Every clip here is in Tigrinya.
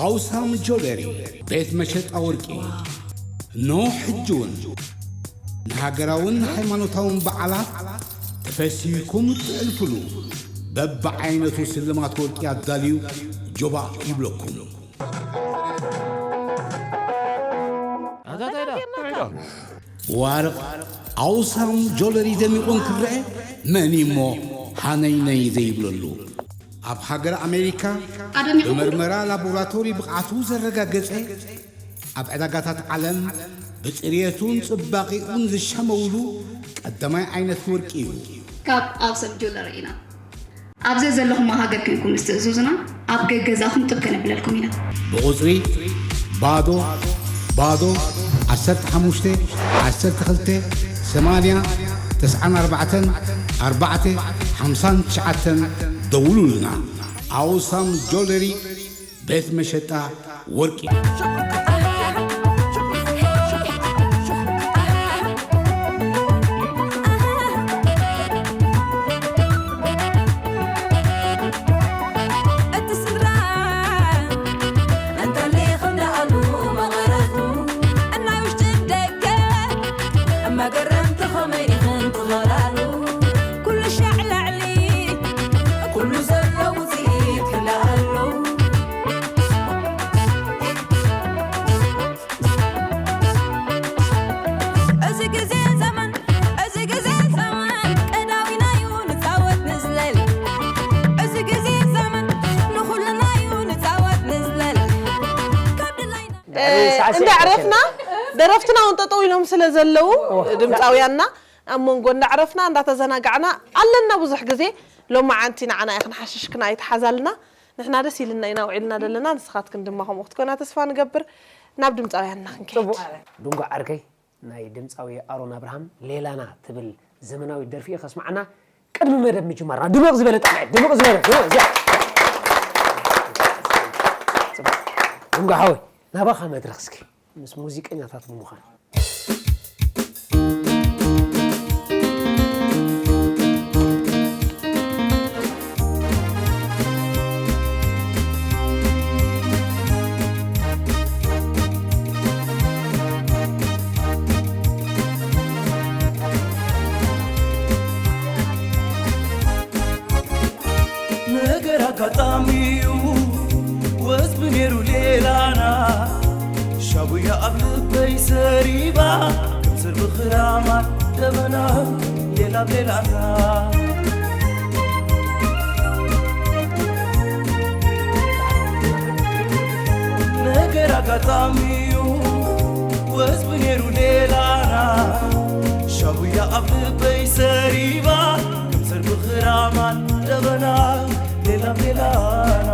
ኣውሳም ጆለሪ፣ ቤት መሸጣ ወርቂ። እነሆ ሕጂ እውን ንሃገራውን ሃይማኖታውን በዓላት ተፈሲህኩም እትዕልፍሉ በብዓይነቱ ስልማት ወርቂ ኣዳልዩ ጆባእ ይብለኩም። ብዋርቕ ኣውሳም ጆለሪ ደሚቑ እንክረአ መን እሞ ሃነይነይ ዘይብለሉ? ኣብ ሃገር ኣሜሪካ ብመርመራ ላቦራቶሪ ብቕዓቱ ዘረጋገጸ፣ ኣብ ዕዳጋታት ዓለም ብጽርየቱን ጽባቒኡን ዝሸመውሉ ቀዳማይ ዓይነት ወርቂ እዩ። ካብ ኣውሳም ጆለሪ ኢና። ኣብ ዘዘለኹሞ ሃገር ኮይንኩም ምስ ትእዝዙና ኣብ ገገዛኹም ጥብ ከነብለልኩም ኢና። ብቑጽሪ ባዶ ባዶ ዓሰርተ ሓሙሽተ ዓሰርተ ክልተ ሰማንያ ተስዓን ኣርባዕተን ኣርባዕተ ሓምሳን ትሽዓተን ደውሉልና። ኣውሳም ጆለሪ ቤት መሸጣ ወርቂ። እቲ ስድራ እንተሊኹም ደኣሉ መቐረቱ እናይ ውሽጢ ደገ መገረምቲ ኸመይ ኢኽን ትኸላሉ ኩሉ ሻዕ ላዕሊ ኩሉ ዘሎ ውፅኢት ክላኣሉ እዚ ግዜ ዘመን እዚ ግዜ ዘመን ቀዳዊናዩ ንፃወት ንዝለል እዚ ግዜ ዘመን ንኹልናዩ ንፃወት ንዝለል ካብ ድላይና እንዳዕረፍና ደረፍትና እውን ጠጠው ኢሎም ስለ ዘለዉ ድምፃውያንና ኣብ መንጎ እንዳዕረፍና እንዳተዘናጋዕና ኣለና ብዙሕ ግዜ ሎማዓንቲ ንዓና ኢኽን ሓሽሽክና ኣይትሓዛልና ንሕና ደስ ኢልና ኢና ውዒልና ዘለና ንስኻትክን ድማ ከምኡ ክትኮና ተስፋ ንገብር ናብ ድምፃውያንና ክንከይድ ድንጎ ዓርከይ ናይ ድምፃዊ ኣሮን ኣብርሃም ሌላና ትብል ዘመናዊት ደርፊ እየ ከስምዓና ቅድሚ መደብ ምጅማርና ድምቕ ዝበለ ጣልዒ ድምቕ ዝበለ ድምቕ እዚኣ ድንጎ ሓወይ ናባኻ መድረኽ እስኪ ምስ ሙዚቀኛታት ብምዃን ነገር ኣጋጣሚዩ ወዝቢ ነይሩ ሌላና ሻቡያ ኣብ ልበይ ሰሪባ ከም ስርቢ ክራማት ደበና ሌላ ሌላና ነገር ኣጋጣሚዩ ወዝቢ ነይሩ ሌላና ሻቡያ ኣብ ልበይ ሰሪባ ከም ሰርቢ ክራማት ደበና ሌላ ሌላና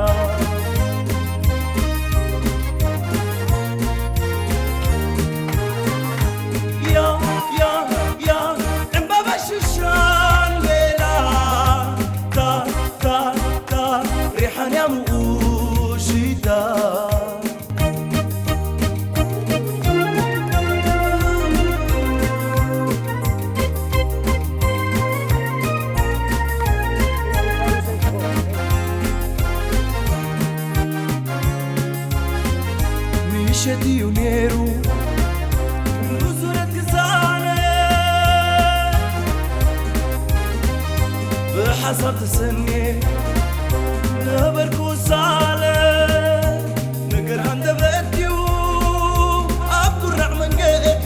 ያ ያ ያ ዕምባባ ሽሻን ሌላ ታ ታ ታ ሪሓን ያምኡ ሽታ ምሸት እዩ ነይሩ ብዙረት ክዛነ ብሓሳብ ተሰንየ ነበርኩ ሳለ ነገር ሃንደበት ድዩ ኣብ ጉራዕ መንገዲ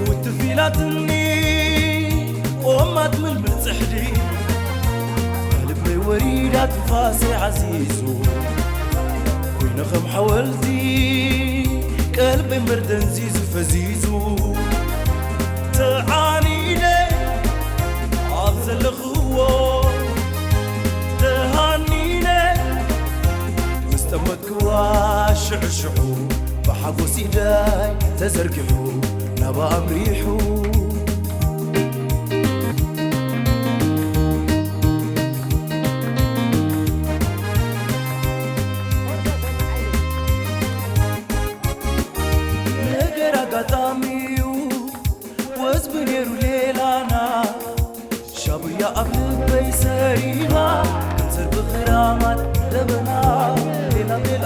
ውትፍ ኢላትኒ ቆማት ምልምል ጽሕዲ ልበይ ወሪዳ ትንፋሰይ ዓዚዙ ኮይነ ከም ሓወልቲ ቀልበይ እምበር ደንዚዙ ፈዚዙ ተዓኒደ ኣብ ዘለኽዎ ተሃኒነ ምስ ጠመትክዋ ሽዑ ሽዑ ብሓጎስ ኢደይ ተዘርጊሑ ናባ ኣምሪሑ ነገር ኣጋጣሚ እዩ ወዝቢ ነይሩ ሌላና ሻቡያ ኣብ ልበይ ሰሪማ ከም ሰርቢ ክራማት ደበና ሌላ ሌላ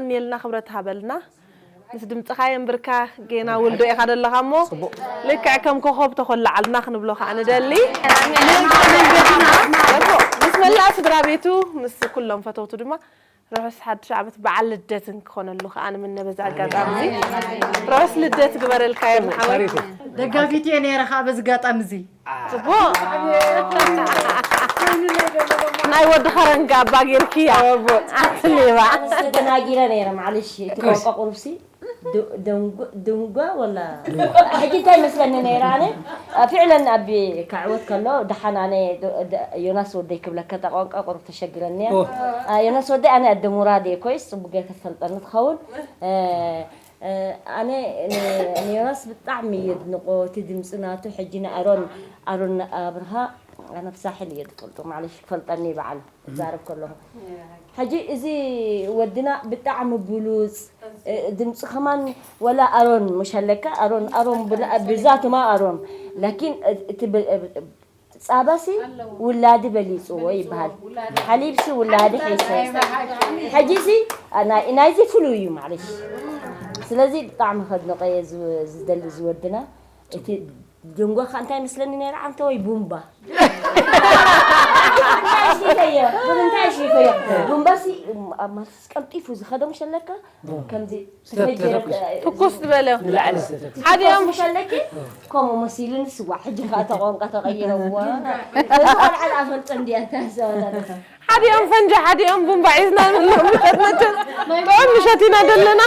የቐንየልና፣ ክብረት ሃበልና። ምስ ድምፅኻ የንብርካ፣ ጌና ውልዶ ኢኻ ዘለኻ እሞ ልክዕ ከም ኮኸብ ተኾላዓልና ክንብሎ ከዓ ንደሊ። ምስ መላእ ስድራ ቤቱ፣ ምስ ኩሎም ፈተውቱ ድማ ርሑስ ሓድሽ ዓመት በዓል ልደትን ክኾነሉ ከዓ ንምነ። በዚ ኣጋጣሚ እዚ ርሑስ ልደት ግበረልካ። የምሓወይ ደጋፊት እየ ነይረ ከዓ በዚ ኣጋጣሚ እዚ። ጽቡቕ። ናይ ወዲ ኸረንጋ ኣባ ጌርክያ። ኣቲ ሌባ። ተደናጊረ ነይረ፣ ማዕለሽ፣ እቲ ቋንቋ ቁሩብሲ ድ-፣ ደንጉ-፣ ድንጓ ወላ ሕጂ እንታይ መስለኒ ነይረ ኣነ? ፊዕለን ኣብ ክዕወት ከሎ ደሓን ኣነ ዶ-፣ ደ-፣ ዮናስ ወደይ ክብለካ፣ እታ ቋንቋ ቁሩብ ተሸግረኒ እያ። ኦ። አ፣ ዮናስ ወደይ ኣነ ኣደ ሙራድ እየ፣ ኮይስ ጽቡቅ ጌርካ ትፈልጠኒ ትኸውን። እ፣ ኣነ ንዮናስ ብጣዕሚ የድንቆ፣ እቲ ድምፂ ናቱ። ሕጂ ንኣሮን ኣሮን ኣብርሃ ኣነ ብሳሕል እየ ዝፈልጦ፣ ማለሽ ክፈልጠኒ በዓል ዛረብ ከለኹ። ሕጂ እዚ ወድና ብጣዕሚ ብሉፅ ድምፂ ከማን፣ ወላ ኣሮን መሸለካ ኣሮን ኣሮን ብዛትማ ኣሮን፣ ላኪን እቲ ጻባሲ ውላዲ በሊጽዎ ይበሃል። ሓሊብሲ ውላዲ ሒሰ። ሕጂሲ ናይዚ ፍሉይ እዩ ማለሽ። ስለዚ ብጣዕሚ ከድንቆ እየ ዝደሊ ዝወድና። እቲ ጀንጓኻ እንታይ መስለኒ ነይራ ዓንተ ወይ ቡምባ? እንታይ ሽፈዮ? እንታይ ሽፈዮ? ቡምባሲ ኣብ ማልስ ቀልጢፉ ዝኸደ ምሸለካ ከምዚ ትኩስ ዝበለ። ሓዲኦም ምሸለኪ ከምኡ መሲሉኒ ስዋ ሕጂ ከዓ ተቋንቋ ተቐይረዋ። ኣልዓል ኣፈልጦ እንዲያ ተሰወዳለ። ሓዲኦም ፈንጂ ሓዲኦም ቡምባ ሒዝና ንብሎም ምሸት መቸ ጥዑም ምሸት ኢና ዘለና።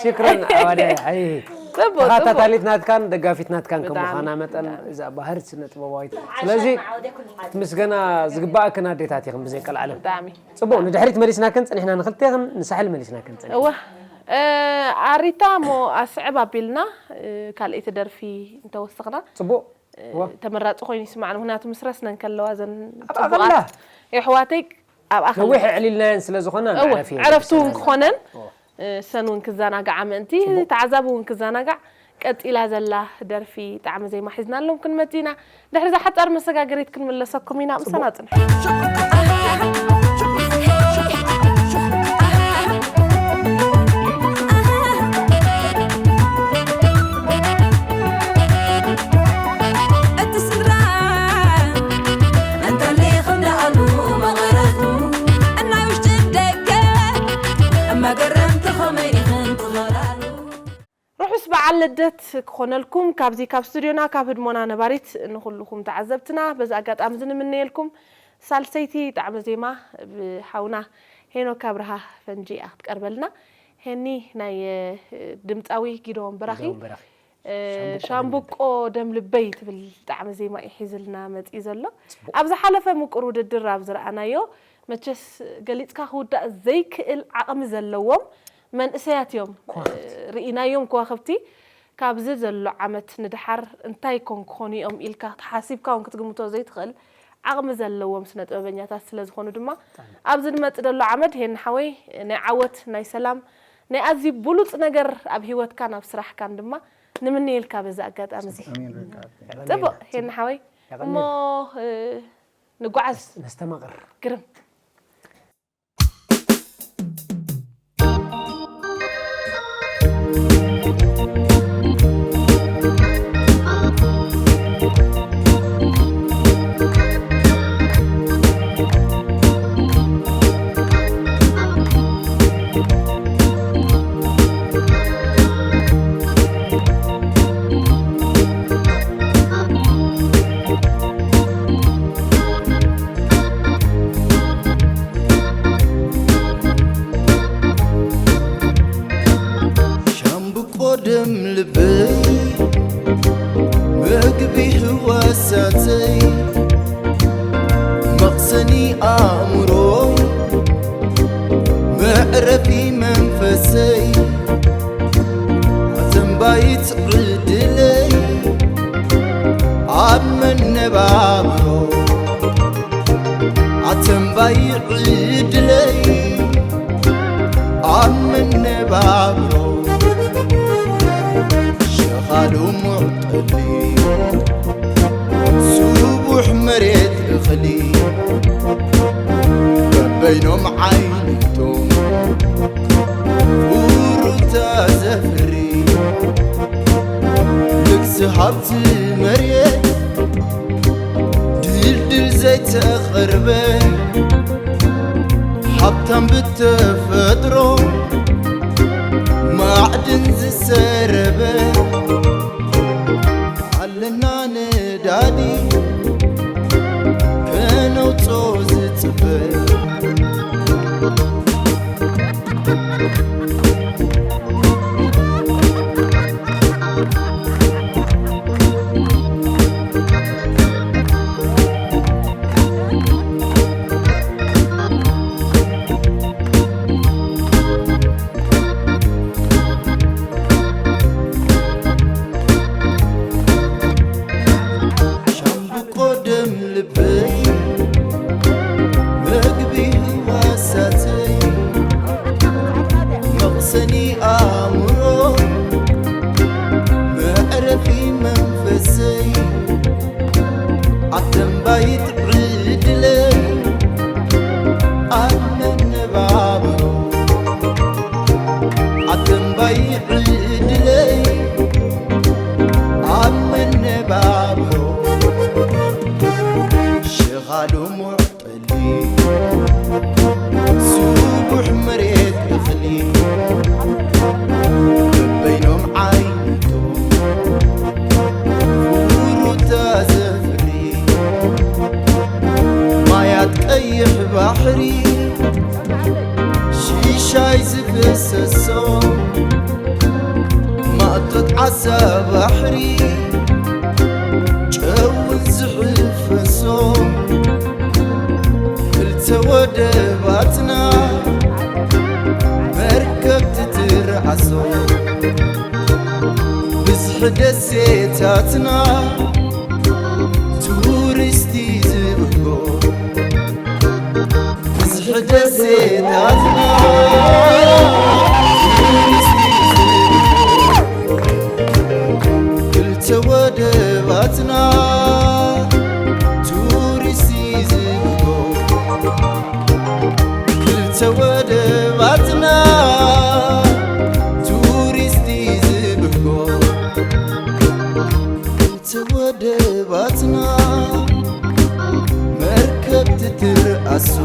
ሽክረን ኣዋዳይ ሓይ ጽቡቅ ተኸታታሊት ናትካን ደጋፊት ናትካን ከም ምዃና መጠን እዛ ባህርት ስነ ጥበባዊት ስለዚ ምስገና ዝግባእክን ኣዴታት ኢኽን ብዘይ ቀልዓለም። ብጣዕሚ ጽቡቅ ንድሕሪት መሊስናክን ጽኒሕና ንክልቴኽን ንሳሕል መሊስናክን ጽኒሕ። እወ ኣሪታ እሞ ኣስዕብ ኣቢልና ካልኣይቲ ደርፊ እንተወሰኽና ጽቡቅ ተመራፂ ኮይኑ ይስማዕኒ ምክንያቱ ምስ ረስነን ከለዋ ዘን ኣብኣ ጽቡቃት ከላ የሕዋተይ ኣብኣ ከላ ነዊሕ ኣዕሊልናየን ስለ ዝኾና እወ መዕረፊ ዕረፍቲ እውን የብሰናን። ክኾነን እወ። ሰን እውን ክዘናጋዓ ምእንቲ ተዓዛቢ እውን ክዘናጋዕ ቀጺላ ዘላ ደርፊ ጣዕሚ ዜማ ሒዝናሎም ክንመጽእ ኢና። ድሕሪ እዛ ሓጻር መሰጋገሪት ክንምለሰኩም ኢና። ምሳና ጽንሑ። እቲ ስድራ እንተሊኽ እንዳኣሉ መቐረቱ እናይ ውሽጢ ደገ መገረምቲ ኸመይ ኢኽን ትኸላሉ። ርሑስ በዓል ልደት ክኾነልኩም ካብዚ ካብ ስቱድዮና ካብ ህድሞና ነባሪት ንኹልኹም ተዓዘብትና በዚ ኣጋጣሚ እዚ ንምነየልኩም። ሳልሰይቲ ጣዕመ ዜማ ብሓውና ሄኖክ ኣብርሃ ፈንጂ እያ ክትቀርበልና። ሄኒ ናይ ድምፃዊ ጊደዎን በራኺ ጊደዎን በራኺ። እ፣ ሻምብቆ ደም ሻምብቆ ደም ልበይ ትብል ጣዕሚ ዜማ እዩ ሒዝልና መፂኡ ዘሎ። ኣብ ዝሓለፈ ምቁር ውድድር ኣብ ዝረኣናዮ መቸስ ገሊፅካ ክውዳእ ዘይክእል ዓቕሚ ዘለዎም መንእሰያት እዮም እ፣ ርኢናዮም ከዋኽብቲ። ካብዚ ዘሎ ዓመት ንድሓር እንታይ ኮን ክኾኑ እዮም ኢልካ ሓሲብካ እውን ክትግምቶ ዘይትኽእል ዓቕሚ ዘለዎም ስነ ጥበበኛታት ስለ ዝኾኑ ድማ ኣብዚ ንመፅእ ዘሎ ዓመት ሄኒ ሓወይ ናይ ዓወት ናይ ሰላም ናይ ኣዝዩ ብሉፅ ነገር ኣብ ሂወትካን ኣብ ስራሕካን ድማ ንምነየልካ በዚ ኣጋጣሚ እዚ። ጽቡቕ ሄኒ ሓወይ። እሞ ንጓዓዝ። ነስተማቕር። ግርም። ሻምብቆ ደም ልበይ መግቢ ህዋሳተይ መቕሰኒ ኣእምሮይ መዕረፊ መንፈሰይ ኣተንባይት ዕድለይ ኣብ መነባብሮ ኣተንባይ ዕድለይ ኣብ መነባብሮ ሸኻሉ ሙዕጠሊ ስቡሕ መሬት እኽሊ በበይኖም ዓይነቶም ፍሩታ ዘፍሪ ልግሲ ሃብቲ መሬት ድልድል ዘይተቐርበ ሃብታም ብተፈጥሮ ማዕድን ዝሰረበ ኣለና ነዳዲ ከነውጾ ዝጽበ ስቡሕ መሬት እኽሊ በበይኖም ዓይነቶም ፍሩታ ዘፍሪ ማያት ቀይሕ ባሕሪ ሽሻይ ዝፍሰሶ ማእቶት ዓሳ ባሕሪ ጨውን ዝሕፈሶ ክልተ ወደባትና መርከብ ትትርዓሶ ብዝሒ ደሴታትና ቱሪስቲ ዝብህጎ ብዝሒ ደሴታትና ቱሪስቲ ዝብህጎ ክልተ ወደባትና ቱሪስቲ ዝብህጎ ክልተ ወደባትና ቱሪስቲ ዝብህጎ ክልተ ወደባትና መርከብ ትትርኣሶ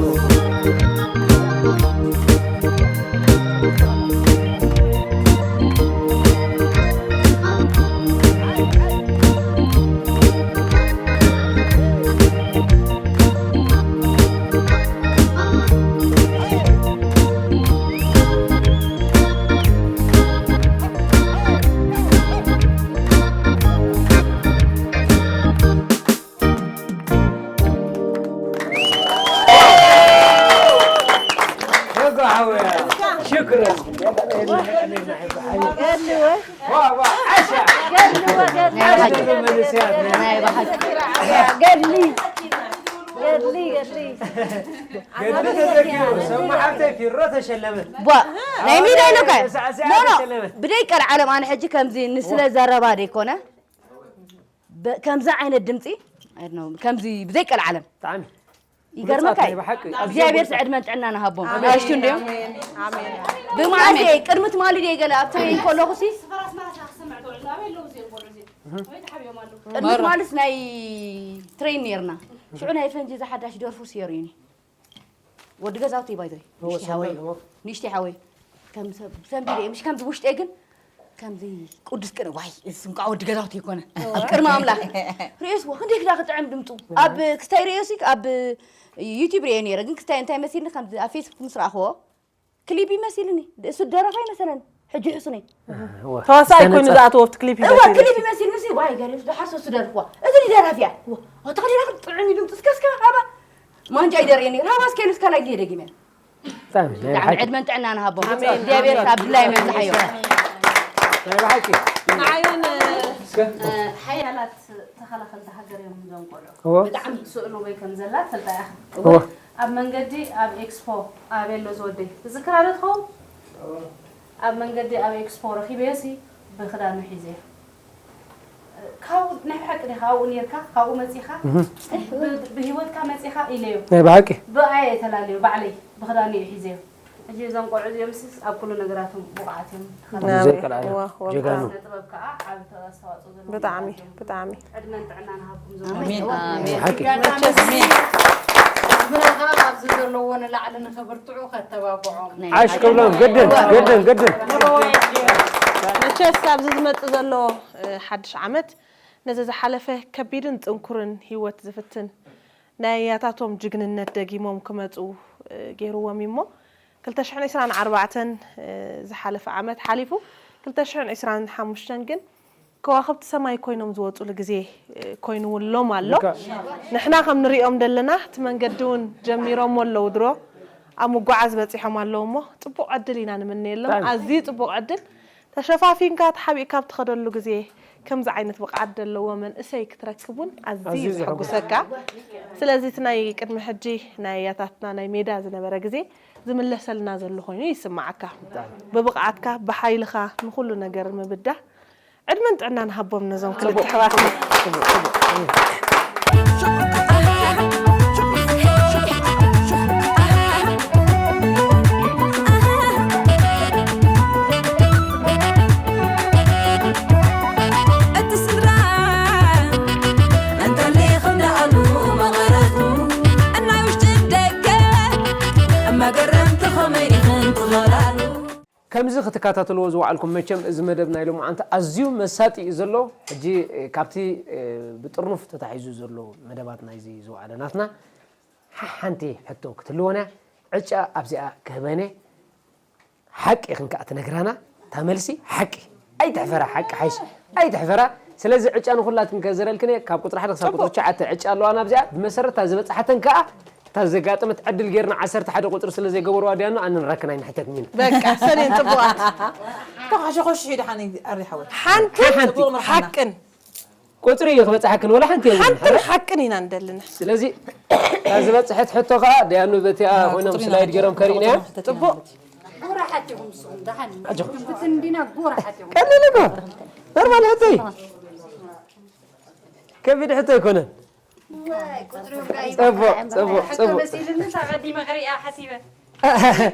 ገድሊ ገድሊ ገድሊ ገድሊ ገድሊ ተዘኪሩ ሰማ ሓብተይ ፊሮ ተሸለመት። ቧ ናይ ሚዳ ኢሉካ ኖ ኖ ብደይ ቀልዓለም ኣነ ሕጂ ከምዚ ንስለ ዘረባ ደይኮነ ከምዚ ዓይነት ድምፂ ከምዚ ብዘይ ቀልዓለም ብጣዕሚ ይገርመካ ብሉፃት ናይ ብሓቂ። እግዚኣብሔር ዕድመን ጥዕና ንሃቦም ናሽቱ እንዲዮም ኣሜን። ብማዕዜ ቅድሚ ትማሊ ድየ ገለ ኣብ ትሬን ከለኹ ሲ ቅድሚ ትማልስ ናይ ትሬን ነርና ሽዑ ናይ ፈንጂ ዝሓዳሽ ደርፉ ስየሩኒ ወዲ ገዛውቲ ባይዘይ ንሽቲ ሓወይ ከም ሰብ ሰንቢደ ምሽ ከምዚ ውሽጠ ግን ከምዚ ቅዱስ ቅነ ዋይ እሱ እንኳ ወዲ ገዛውቲ ይኮነ ኣብ ቅድሚ ኣምላኽ ርእስ ክንደይ ክዳ ክጥዕም ድምፁ ኣብ ክስታይ ርእሲ ኣብ ዩቲብ ርየ ነረ ግን ክስታይ እንታይ መሲልኒ ከምዚ ኣብ ፌስቡክ ምስ ረኣኽዎ ክሊፕ ይመሲልኒ እሱ ደረፋ ይመሰለኒ ሕጂ ሕሱነይ ተዋሳኣይ ኮይኑ ዝኣተዎ ኣብቲ ክሊፕ እዋ ክሊፕ ይመሲልኒ ሲ ዋይ ገሪስ ደሓር ሰሱ ደርፍዋ እዚ ደራፊያ ተኸዲና ጥዑም ድምፁ እስከ እስከ ኣባ ማንጃ ይደርየኒ ራባ እስከ ኢሉ እስከ ናይ ግዜ ደጊመ ብጣዕሚ ናይ ብሓቂ ዕድመን ጥዕና ንሃቦም እግዚኣብሔር ካብ ድላይ መብዝሓዮ ናይ ብሓቂ ንዓዮን ሓያላት ተኸላኸልቲ ሃገር እዮም እዞም ቆልዑ እዎ ብጣዕሚ ስእሉ ወይ ከም ዘላ ፈልጣ እያ እዎ ኣብ መንገዲ ኣብ ኤክስፖ ኣበይ ኣሎ ዝወደይ ትዝክራ ዶ ትኸውን ኣብ መንገዲ ኣብ ኤክስፖ ረኺበዮ ሲ ብክዳኑ ሒዘ ካብኡ ናይ ሓቂ ዲኻ ኣብኡ ነርካ ካብኡ መፂኻ ብህይወትካ መፂኻ ኢለዮ ናይ ብሓቂ ብኣየ ተላለዮ ባዕለይ ብክዳኑ እዩ ሒዘዮ ሕጂ እዞም ቆልዑ እዚኦም ስስ ኣብ ኩሉ ነገራቶም ብቑዓት እዮም ዘይቀልዓለ ጀጋኑ ጥበብ ከዓ ዓብ ኣስተዋፅኦ ዘለዎ ብጣዕሚ ብጣዕሚ ዕድመን ጥዕና ንሃብኩም ኣሜን ኣሜን ሓቂ ህዝብና ከዓ ኣብዚ ዘለዎ ንላዕሊ ንኽብርትዑ ከተባብዖም ዓሽ ክብሎም ግድን ግድን ግድን መቸስ ኣብዚ ዝመፅእ ዘሎ ሓድሽ ዓመት ነዚ ዝሓለፈ ከቢድን ጥንኩርን ህይወት ዝፍትን ናይ ኣያታቶም ጅግንነት ደጊሞም ክመፁ ገይርዎም እዩ እሞ ክልተ ሽሕን ዕስራን ኣርባዕተን ዝሓለፈ ዓመት ሓሊፉ ክልተ ሽሕን ዕስራን ሓሙሽተን ግን ከዋኽብቲ ሰማይ ኮይኖም ዝወፁሉ ግዜ ኮይኑውሎም ኣሎ ንሕና ከም ንሪኦም ዘለና እቲ መንገዲ እውን ጀሚሮሞ ኣለዉ ድሮ ኣብ ምጓዓዝ በፂሖም ኣለዉ እሞ ፅቡቕ ዕድል ኢና ንምነየሎም ኣዝዩ ፅቡቕ ዕድል ተሸፋፊንካ ተሓቢእካ ኣብ ትኸደሉ ግዜ ከምዚ ዓይነት ብቕዓት ዘለዎ መንእሰይ ክትረክብ እውን ኣዝዩ እዩ ዘሐጉሰካ ስለዚ እቲ ናይ ቅድሚ ሕጂ ናይ ኣያታትና ናይ ሜዳ ዝነበረ ግዜ ዝምለሰልና ዘሎ ኮይኑ ይስማዓካ ብብቕዓትካ ብሓይልኻ ንኹሉ ነገር ምብዳህ ዕድመን ጥዕናን ሃቦም ነዞም ክልተ ኣሕዋትና እቲ ስድራ እንተሊኹም ደኣሉ መቐረቱ እናይ ውሽጥን ከምዚ ክትከታተልዎ ዝወዓልኩም፣ መቸም እዚ መደብ ናይ ሎማዓንቲ ኣዝዩ መሳጢ እዩ ዘሎ። ሕጂ፣ እ፣ ካብቲ፣ እ፣ ብጥርኑፍ ተታሒዙ ዘሎ መደባት ናይዚ ዝወዓለ ናትና፣ ሓ-፣ ሓንቲ ሕቶ ክትህልወና፣ ዕጫ ኣብዚኣ ክህበነ፣ ሓቂ ኢኽን ከኣ ትነግራና፣ እታ መልሲ ሓቂ። ኣይትሕፈራ፣ ሓቂ ሓይሽ፣ ኣይትሕፈራ። ስለዚ ዕጫ ንኹላትክን ከዘረልክን እየ፣ ካብ ቁጽሪ ሓደ ክሳብ ቁጽሪ ትሽዓተ ዕጫ ኣለዋና ኣብዚኣ። ብመሰረት እታ ዝበጽሓተን ከኣ፣ እታ ዘጋጠመት ዕድል ጌርና ዓሰርተ ሓደ ቁጽሪ ስለ ዘይገበርዋ ድያኖ፣ ኣነ ንራክን ኣይንሕተትን ኢና። በቃ፣ ሰኔን ጽቡቓት። ተኻሸኾሽ ሒድ ሓኒ ኣሪ ሓወት። ሓንትን ጽቡቕ ምርሓና። ሓቅን። ቁጽሪ እዩ ክበጽሓክን፣ ወላ ሓንቲ የብሉን። ሓንትን ሓቅን ኢና ንደሊ ንሕና። ስለዚ፣ እታ ዝበጽሐት ሕቶ ከኣ፣ ድያኑ በቲኣ አ፣ ኮይኖም ቁጽሪ ስላይድ ኢና ገይሮም ከሪእናያ። ሕቶ ጽቡቕ። ጎራሓት ኢኹም ንስኹም፣ ደሓን። ኣጆኹም። ብትንዲና ጎራሓት ኢኹም። ቀሊል እኮ። ኖርማል ሕቶ እዩ። ከቢድ ሕቶ ኣይኮነን። ወይ፣ ቁጽሪ እኮ እዩ። ጽቡቕ፣ ጽቡቕ፣ ሕቶ ጽቡቕ። መሲልኒ፣ ተቐዲመ ክሪኣ ሓሲበ።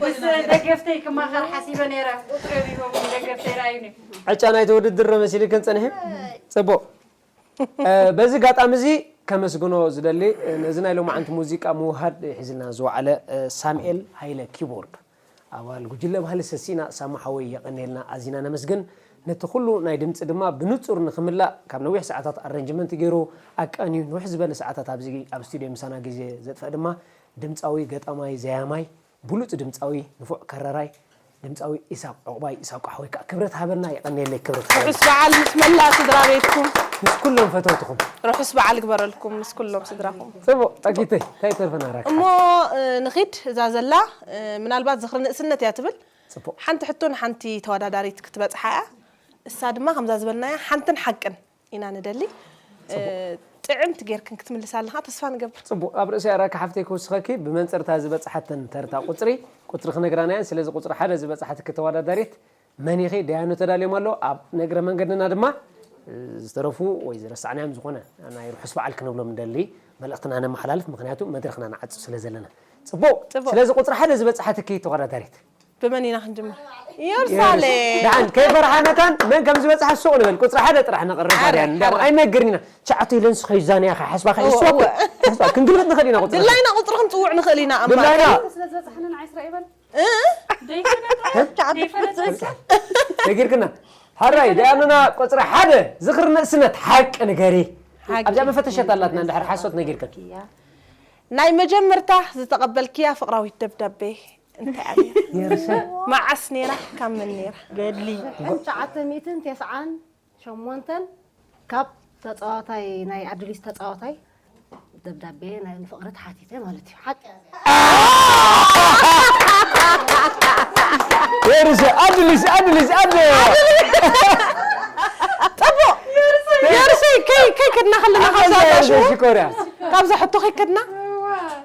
ምስ ደገፍተይ ክማኸር ሓሲበ ነይረ። ቁጽሪ ሂቦም ደገፍተይ ረኣዩኒ። ዕጫ ናይቲ ውድድር ዶ መሲልክን ጸኒሑ? ጽቡቕ። እ፣ በዚ ኣጋጣሚ እዚ ከመስግኖ ዝደሊ፣ እ፣ ነዚ ናይ ሎማዓንቲ ሙዚቃ ምውህሃድ ሒዝልና ዝወዓለ፣ እ፣ ሳሙኤል ሃይለ ኪቦርድ፣ ኣባል ጉጅለ ባህሊ ሰሲና፣ ሳሙ ሓወይ የቐንየልና፣ ኣዚና ነመስግን። ነቲ ኩሉ ናይ ድምጺ ድማ ብንጹር ንኽምላእ ካብ ነዊሕ ሰዓታት ኣረንጅመንት ገይሩ ኣቃንዩ፣ ንውሕ ዝበለ ሰዓታት ኣብዚ ኣብ ስቱድዮ ምሳና ግዜ ዘጥፍአ ድማ ድምጻዊ፣ ገጣማይ፣ ዘያማይ፣ ብሉጽ ድምጻዊ፣ ንፉዕ ከረራይ፣ ድምጻዊ ኢሳቅ ዑቕባይ፣ ኢሳቅ ሓወይ ከኣ ክብረት ሃበልና። የቐንየለይ ክብረት ሃበልና። ርሑስ በዓል ምስ መላእ ስድራ ቤትኩም። ምስ ኩሎም ፈተውትኹም። ርሑስ በዓል ግበረልኩም ምስ ኩሎም ስድራኹም። ጽቡቕ፣ ጸጊተይ፣ እንታይ ይተርፈና ራካ? እሞ፣ እ፣ ንኺድ፣ እዛ ዘላ፣ እ፣ ምናልባት ዝኽሪ ንእስነት እያ ትብል። ጽቡቕ። ሓንቲ ሕቶ ንሓንቲ ተወዳዳሪት ክትበጽሓ እያ። እሳ ድማ ከምዛ ዝበልናያ ሓንትን ሓቅን ኢና ንደሊ። ጽቡቕ። እ፣ ጥዕምቲ ጌርክን ክትምልሳልና ተስፋ ንገብር። ጽቡቕ። ኣብ ርእሲ ኣራካ ሓፍተይ ክውስኸኪ፣ ብመንጽርታ ዝበጽሓተን ተርታ ቁጽሪ፣ ቁጽሪ ክነግራና እየን። ስለዚ ቁጽሪ ሓደ ዝበጽሓትኪ ተወዳዳሪት መን ኢኺ? ደያኑ ተዳልዮም ኣለዉ። ኣብ እግረ መንገድና ድማ፣ እ፣ ዝተረፉ ወይ ዝረሳዕናዮም ዝኾነ ናይ ርሑስ በዓል ክንብሎም ንደሊ፣ መልእኽትና ነመሓላልፍ፣ ምኽንያቱ መድረኽና ንዓጹ ስለ ዘለና። ጽቡቕ። ጽቡቕ። ስለዚ ቁጽሪ ሓደ ዝበጽሓትኪ ተወዳዳሪት። ብመን ኢና ክንጅምር? ኢየሩሳሌም። ደሓን፣ ከይፈርሓ መታን መን ከም ዝበጽሓ ሱቕ ንበል። ቁጽሪ ሓደ ጥራሕ ነቕርብ ኣረ፣ ባርያን። እንዳ ኣረ። ኣይነግርን ኢና። ትሽዓተ ኢለን ስኸ ይዛንያ ኸ ሓስባ ኸ እወ፣ ይስዋ እወ። ሓስባ ክንግልብጥ ንኽእል ኢና ቁጽሪ። ድላይና ቁጽሪ ክንጽውዕ ንኽእል ኢና ኣብ ድላይና። ማእከል። ስለ ዝበጽሓና ንዓይ ስራይ ይበል። እ? ደይፈለጠ? እ? ደይፈለጠ? ነጊርክና። ሓራይ፣ ደኣኑና ቁጽሪ ሓደ ዝኽሪ ንእስነት ሓቂ ንገሪ። ሓቂ። ኣብዛ መፈተሸት ኣላትና እንድሕር ሓሶት ነጊርክን። ናይ መጀመርታ ዝተቐበልክያ ፍቕራዊት ደብዳቤ እንታይ ኣብያ? የርሰ። መዓስ ነይራ? ካብ መን ነይራ? ገድሊ። ሽሕን ትሽዓተ ሚእትን ተስዓን ሸሞንተን ካብ ተጻዋታይ፣ ናይ ኣዱሊስ ተጻዋታይ ደብዳቤ ናይ ንፍቕሪ ተሓቲተ ማለት እዩ። ሓቂ። የርሰ፣ ኣዱሊስ፣ ኣዱሊስ፣ ኣዱ-፣ ጽቡቕ። የርሰይ፣ ከይ-፣ ከይከድና ከለና ካብዛ ኣዱሊስ ሽኮርያ። ካብዛ ሕቶ ከይከድና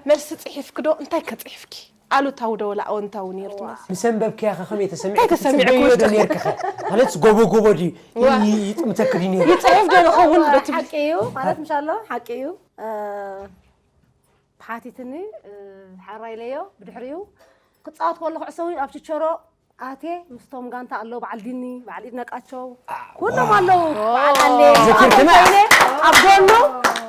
መልሲ ጽሒፍኪ ዶ? እንታይ ከ ጽሒፍኪ? ኣሉታዊ ዶ ወላ ኣወንታዊ ነይሩ ትመስል? ምስ ኣንበብክያ ኸ ከመይ ተሰሚዑ? እንታይ ተሰሚዑ? ትጽበዮ ዶ ውሽጥኺ? ነይርኪ ኸ? ማለት ጎቦ ጎቦ ድዩ? ዋ። ይ-፣ ይጥምተኪ ድዩ ነይሩ? ይጽሕፍ ዶ ንኸውን በቲ ሓቂ እዩ፣ ማለት ምሻሎ ሓቂ እዩ። እ፣ ተሓቲትኒ፣ እ፣ ሓራይ ኢለዮ፣ ብድሕሪኡ ክጻወት ከሎ ኩዕሶ እውን ኣብ ችቸሮ ኣትየ፣ ምስቶም ጋንታ ኣለዉ፣ በዓል ዲኒ፣ በዓል ይድነቃቸው፣ ኣዋ። ኩሎም ኣለዉ፣ በዓል ኣለ፣ ዘኪርክና። ኣቶም ኮይነ ኣብ ጎኑ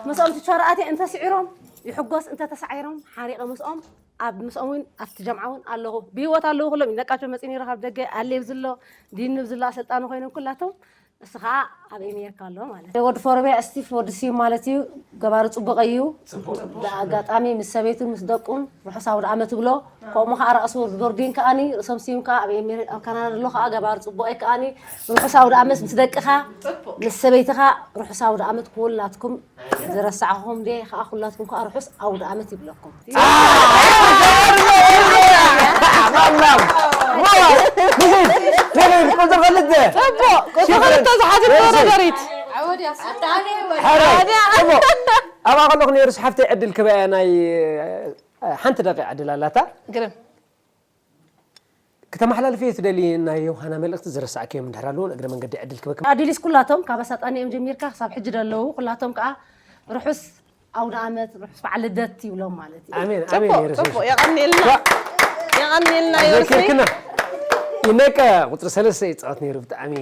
ምስኦም ችቸሮ ኣትየ፣ እንተስዒሮም ይሕጎስ፣ እንተተሳዒሮም ሓሪቐ ምስኦም ኣብ ምስኦም እውን ኣብቲ ጀምዓ እውን ኣለኹ። ብህይወት ኣለዉ ኩሎም። ይድነቃቸው መጺኡ ነይሩ ካብ ደገ፣ ኣሌብ ዝሎ፣ ዲኒ ዝሎ፣ ኣሰልጣኒ ኮይኖም ኩላቶም። እሱ ኸዓ ኣብ ኤሜሪካ ኣሎ ማለት እዩ። ወዲ ፎሮብያ ስቲፍ ወዲ ስዩም ማለት እዩ። ገባሪ ጽቡቕ እዩ። ብኣጋጣሚ ምስ ሰበይቱን ምስ ደቁን ርሑስ ኣውደ ዓመት ይብሎ። ከምኡ ኸዓ ራእሲ ወዲ ቦርዲን ከዓኒ ርእሶም ስዩም ከዓ ኣብ ኤሜሪ-፣ ኣብ ካናዳ ዘሎ ኸዓ ገባሪ ጽቡቕ እዩ ከዓኒ ርሑስ ኣውደ ዓመት ምስ ደቅኻ ምስ ሰበይትኻ ርሑስ ኣውደ ዓመት ኩላትኩም ዝረሳዕኹም ድየ ኸዓ ኩላትኩም ከኣ ርሑስ ኣውደ ዓመት ይብለኩም። ቁጽሪ ክልተ። ጽቡቕ፣ ቁጽሪ ክልተ ዝሓዘት ተወዳዳሪት። ሓራይ፣ ጽቡቕ። ኣብኣ ከለኹ ነይሩስ ሓፍተይ ዕድል ክበያ ናይ፣ ሓንቲ ደቂቕ ዕድል ኣላታ። ግርም። ክተመሓላልፍዮ ትደሊ ናይ ዮሃና መልእኽቲ ዝረሳዕክዮም እንድሕር ኣለዉ፣ እግረ መንገዲ ዕድል ክበክም። ኣዱሊስ ኩላቶም ካብ ኣሳጣኒኦም ጀሚርካ ክሳብ ሕጂ ደለዉ፣ ኩላቶም ከኣ ርሑስ ኣውደ ዓመት፣ ርሑስ በዓል ልደት ይብሎም ማለት እዩ። ኣሜን፣ ኣሜን፣ ጽቡቕ፣ የርሰይ። ጽቡቕ፣ የቐንየልና። ዋ። የቐንየልና፣ የርሰይ። ዘኪርክና። ይነቀ ቁጽሪ ሰለስተ ይጻወት ነይሩ፣ ብጣዕሚ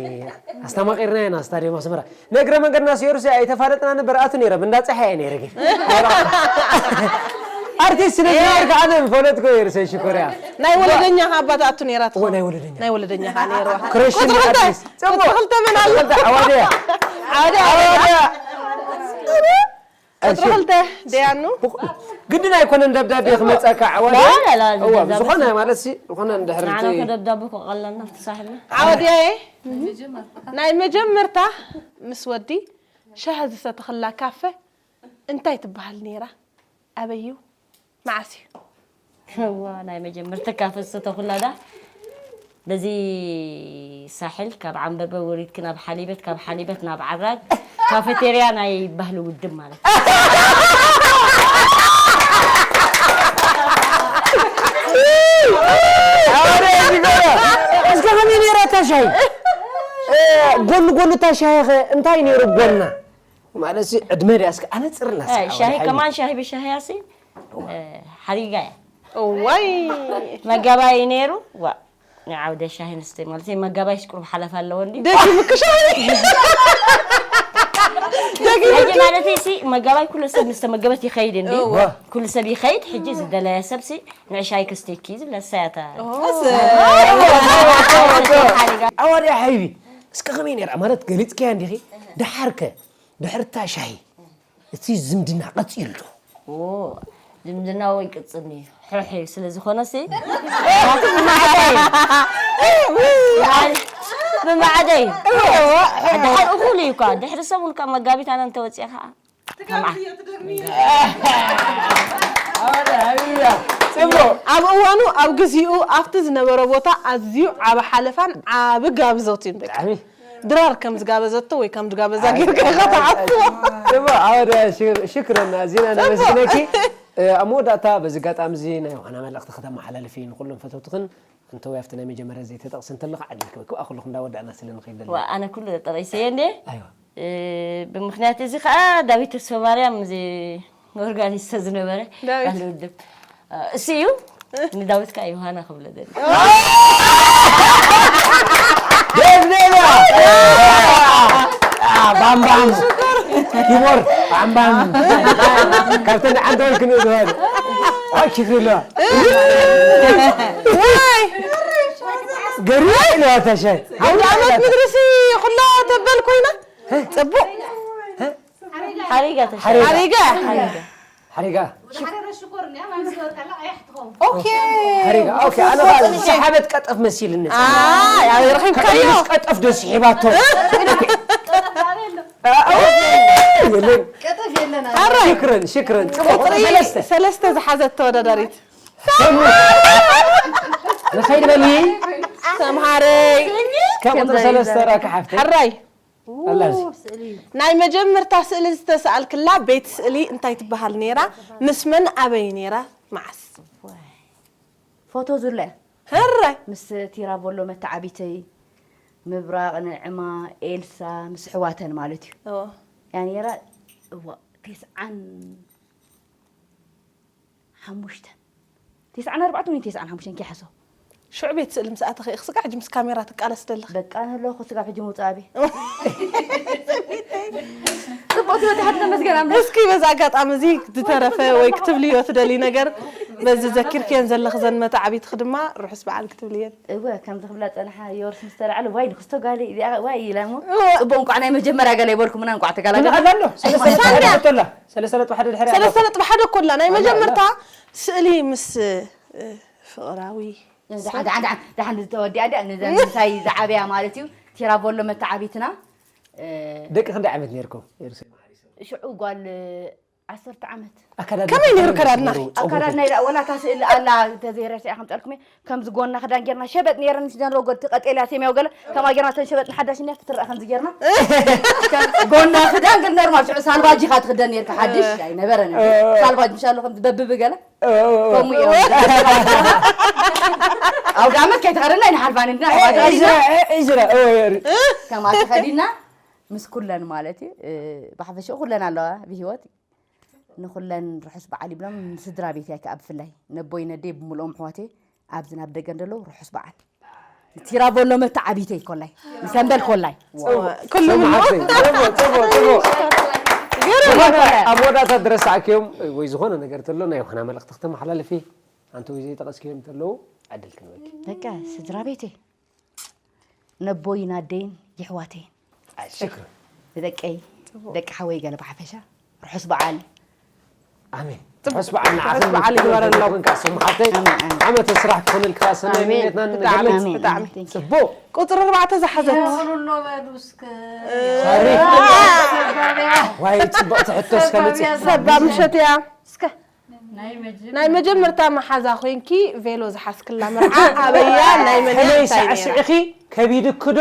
ኣስተማቒርና ኢና ስታድዮም ኣስመራ። ንእግረ መንገድና ሴሩሲ ኣይተፋለጥና ነበር፣ ኣቱ ነይረ፣ ብንዳ ጸሓየ ነይረ ግን። ኣርቲስት ስለ ዝነበርካ ኣነ ምፈለጥኩ ነይሩ፣ ሰይ ሽኮርያ። ናይ ወለደኛኻ ኣባ ትኣቱ ነይራ እወ፣ ትኸውን። ናይ ወለደኛ። ናይ ወለደኛኻ ነይርዋ። ክረሽን ቁጽሪ ክልተ፣ ኣትሊስት። ጽቡቕ። ቁጽሪ ክልተ መን ኣሎ? ቁጽሪ ክልተ ዓዋድያ። ዓዋድያ። ዓዋድያ። ዓዋድያ። ቁጽሪ ክልተ ደያኑ። ግድን ኣይኮነን ደብዳቤ ክመጸካ ዓዋድያ። ላ፣ ላ፣ ላ፣ እወ፣ ደብዳቤ ዝኾነ ሲ- ማለት ሲ፣ ዝኾነ እንድሕር ንዓና እቲ ከ ደብዳቤ ከቐለልና ኣብቲ ሳሕልና። ዓዋድያዬ፣ ናይ መጀመርታ ምስ ወዲ ሻሂ ዝሰተኽላ ካፈ እንታይ ትበሃል ነይራ? ኣበይ እዩ? መዓስ እዩ? እዋ፣ ናይ መጀመርታ ካፈ ዝሰተኹላ ዳ በዚ ሳሕል ካብ ዓንበበ ወሪድኪ ናብ ሓሊበት፣ ካብ ሓሊበት ናብ ዓራግ፣ ካፈቴርያ ናይ ባህሊ ውድብ ማለት እዩ። ኣረ፣ እዚ ገለ። እስከ ከመይ ነይራ እታ ሻሂ? እ፣ ጎኒ ጎኒ እታ ሻሂ ኸ እንታይ ነይሩ ጎና? ማለት ሲ ዕድመ ድያ? እስከ ኣነጽርላ እስከ ኣይ፣ ዓወደ ሻሂ ሓይሉ። ከማን ሻሂ ብሻሂ ያሲ፣ እ፣ ሓሪጋ እያ። እዋይ። መጋባይ ነይሩ፣ ዋ፣ ንዓውደ ሻሂ ንስተይ ማለት እዩ። መጋባይ ሽቁርብ ሓለፍ ኣለዎ እንዲ። ደጊምኪ ሻሂ። ደጊምኪ። ሕጂ ማለት እዩ ሲ፣ መጋባይ ኩሉ ሰብ ምስ ተመገበት ይኸይድ እንዲ። እዋ። ኩሉ ሰብ ይኸይድ፣ ሕጂ ዝደለየ ሰብ ሲ፣ ንዕሻይ ክስተይኪ ዝብለሳያታ። ኦ። ሓሪጋ። ኣዋርያ ሓይቢ፣ እስከ ከመይ ነይራ? ማለት ገሊጽክያ እንዲኺ? ደሓርከ? ድሕርታ ሻሂ፣ እቲ ዝምድና ቀጺሉ ዶ? ኦ፣ ዝምድና ወይ ቅጽል እዩ። ሕሕ እዩ። ስለ ዝኾነ ሲ፣ ናቱ ብማዕዳ እዩ። ብማዕዳ እዩ። ድሓር እኹል እዩ እኳ። ድሕሪ ሰሙን ካብ መጋቢት ኣነ እንተወፂኣ ኸዓ፣ ትጋብዝዮ፣ ትደግምዮ። ኣረ፣ ሃቢብያ። ጽቡቕ። ኣብ እዋኑ፣ ኣብ ግዚኡ፣ ኣብቲ ዝነበረ ቦታ ኣዝዩ ዓቢ ሓለፋን ዓቢ ጋብዞት እዩ። በቃ። ብጣዕሚ። ድራር ከም ዝጋበዘቶ ወይ ከም ዝጋበዘ ኣይ፣ ጌርካ ኣይ፣ ኢኻ ኣይ፣ ትሓስቦ። ኣይ፣ ጽቡቕ፣ ዓወደ፣ ሽር-፣ ሽክረን፣ ኣዚና ጽቡቕ። ነመስግነኪ። እ፣ ኣብ መወዳእታ፣ በዚ ኣጋጣሚ እዚ ናይ ዮሃና መልእኽቲ ከተመሓላልፊ ንኹሎም ፈተውትኽን፣ እንተወይ ኣብቲ ናይ መጀመርያ ዘይተጠቕሲ እንተለኻ፣ ዕድል ክበኪ፣ ኣብ ኩልኹም እንዳወዳእና ስለ ንኸይድ ደለና። ዋ፣ ኣነ ኩሉ ጠቒሰ እየ እንዴ? ኣይዋ። እ፣ ብምኽንያት እዚ ኸኣ ዳዊት ተስፋማርያም እዚ ኦርጋኒስት ዝነበረ ዳዊት። ባህሊ ውድብ። እ፣ እሱ እዩ። ንዳዊት ከኣ ዮሃና ክብሎ ደሊ። ደስ ደላ። አ፣ ባምባም። ኪቦርድ፣ ባምባም። ካብተን ዓንተወት ክንኡ ዝባል። ኣይ፣ ሽክሪ ኣለዋ። ዋይ። ገሪባ ኢለዋ እታ ሻይ። ኣውደ ዓመት ምድርሲ ኩላ ተበል ኮይና። ጽቡቕ። ሓሪጋ ተሻ-፣ ሓሪጋ። ሓሪጋ። ሓሪጋ። ሓሪጋ። ዝሓረረ ሽኮር እንድያ፣ ማይ ምስ ገበርካላ ቀያሕ ትኸውን። ኦኬ። ሓሪጋ። ኦኬ፣ ኣነ ኸኣ ሰሓበት ቀጠፍ መሲልኒ። ኣይ፣ ኣበይ ረኺብካዮ? ምስ ቀጠፍ ዶ ስሒባቶ? ቀጠፍ ዳር የሎ። አ፣ አ፣ የለን። ቀጠፍ የለን። ኣረ። ሽክረን፣ ሽክረን። ጽቡቕ፣ ቁጽሪ ሰለስተ። ሰለስተ ዝሓዘት ተወዳዳሪት። ሰሙ። ንኸይድ በሊ። ሰምሃረይ። እስከ ቁጽሪ ሰለስተ ራኪ ሓፍተይ። ሕራይ። ኣላ እዚ። ው፣ ስእሊ። ናይ መጀመርታ ስእሊ ዝተሰኣልክላ ቤት ስእሊ እንታይ ትበሃል ነይራ? ምስ መን ኣበይ ነይራ? መዓስ? ዋይ። ፎቶ ዙለ። ህረ! ምስ ቲራቮሎ መተዓቢተይ፣ ምብራቕ፣ ንዕማ፣ ኤልሳ፣ ምስ ኣሕዋተን ማለት እዩ። እዎ። እያ ነይራ፣ እዋ፣ ተስዓን ሓሙሽተን። ተስዓን ኣርባዕተን ወይ ተስዓን ሓሙሽተን ከይሓስቦ። ሽዑ ቤት ስእሊ ምስ ኣተኺ ኢኺ ስጋዕ ሕጂ ምስ ካሜራ ትቃለስ ደለኺ። በቃ፣ ንህለኹ ስጋብ ሕጂ ምውጻእ ኣብየ። ጽቡቕ ትበል፣ ሓንቲ ተመስገን ኣምላኽ። እስኪ በዚ ኣጋጣሚ እዚ ዝተረፈ ወይ ክትብልዮ ትደሊ ነገር፣ በዚ ዘኪርክየን ዘለኺ ዘን መተዓቢትኺ ድማ ርሑስ በዓል ክትብልየን። እወ፣ ከምዚ ክብላ ጸንሓ፣ የወርስ ምስ ተላዕለ፣ ዋይ፣ ንክስቶ ጋለይ፣ እዚኣ ዋይ ኢለ እሞ፣ እወ። ጽቡቕ፣ እንቋዕ ናይ መጀመርያ ገለ ይበልኩምና፣ እንቋዕ ተጋላገልና። ኣሎ፣ ሰለስተ ነጥቢ ሓደ ኣላ። ሰለስተ ነጥቢ ሓደ ኮላ፣ ናይ ኣላ። መጀመርታ ስእሊ ምስ፣ እ፣ ፍቕራዊ ደሓን፣ ደሓን፣ ደሓን፣ ደሓን ዝተወዲኣ እንድያ፣ ነዛ ምሳይ ዝዓበያ ማለት እዩ። ቲራቮሎ መተዓቢትና፣ እ፣ ደቂ ክንደይ ዓመት ነይርኩም? ሽዑ ጓል ዓሰርተ ዓመት። ኣከዳድና ከመይ ነይሩ ከዳድና? ጸጉርኩም? ኣከዳድና ኢላ፣ ወላ እታ ስእሊ ኣላ፣ ተዘይረሲዐ ከምጻልኩም እየ። ከምዚ ጎና ክዳን ጌርና፣ ሸበጥ ነይረን፣ ምስ ጀነሮ ጎድ፣ እቲ ቀጤልያ ሰማያዊ ገለ፣ ከምኣ ጌርና፣ እተን ሸበጥ ንሓዳሽ እንድያ ክትረኣ፣ ከምዚ ጌርና። ጎና ክዳን ግን ኖርማል፣ ሽዑ ሳልቫጅ ኢኻ ትኽደን ነይርካ፣ ሓድሽ ኣይነበረን። እ። ሳልቫጅ ምሽ ኣሎ፣ ከምዚ በብብ ገለ። እ፣ እ፣ እ። ከምኡ እዮም። ኣውደ ዓመት ከይተኸደና ኣይንሓልፋን እንድና፣ እ፣ ከምኣ እ፣ ተኸዲና፣ እ፣ እ፣ እ። ከምኣ ተኸዲና፣ ምስ ኩለን ማለት እዩ። እ፣ ብሓፈሽኡ ኩለን ኣለዋ ብህይወት። ንኹለን ርሑስ በዓል ይብሎም፣ ንስድራ ቤተይ ከኣ ብፍላይ፣ ነቦይ ነደይ ብምልኦም ኣሕዋተይ፣ ኣብዚ ናብ ደገ እንደለዉ ርሑስ በዓል። ንቲራቮሎ መተዓቢተይ ኮላይ፣ ንሰንበል ኮላይ። ጽቡቕ፣ ኩሉ ጽቡቕ፣ ምንዎ። ጽቡቕ፣ ጽቡቕ፣ ጽቡቕ። ግርም ዝኾነ ነበረ። ኣብ መወዳእታ ዝረሳዕክዮም ወይ ዝኾነ ነገር ተሎ ናይ ዮሃና መልእኽቲ ክተመሓላልፊ፣ ኣንቲ ወይ ዘይጠቐስክዮም ተለዉ፣ ዕድል ክንበኪ። በቃ ስድራ ቤተይ ነቦይን ኣደይን የሕዋተይን ሽክር ንደቀይ ደቂ ሓወይ ገለ ብሓፈሻ ርሑስ በዓል ኣሜን። ርሑስ በዓል ንዓኽን በዓል ይግበረልኩም። ከስም ሓፍተይ ዓመተ ስራሕ ክኾነልካ ሰናይ ምንየትና ንገልጽ። ጽቡቕ። ቁፅሪ ኣርባዕተ ዝሓዘት ዋይ ጽቡቕቲ ሕቶ እስከ መጽእ ሰባ ምሸት እያ። ናይ መጀመርታ መሓዛ ኮይንኪ ቬሎ ዝሓዝክላ መርዓ ኣበያ ናይ መን እያ? ከመይ እንታይ ነይራ? ሳዕስዕኺ ከቢድኪ ዶ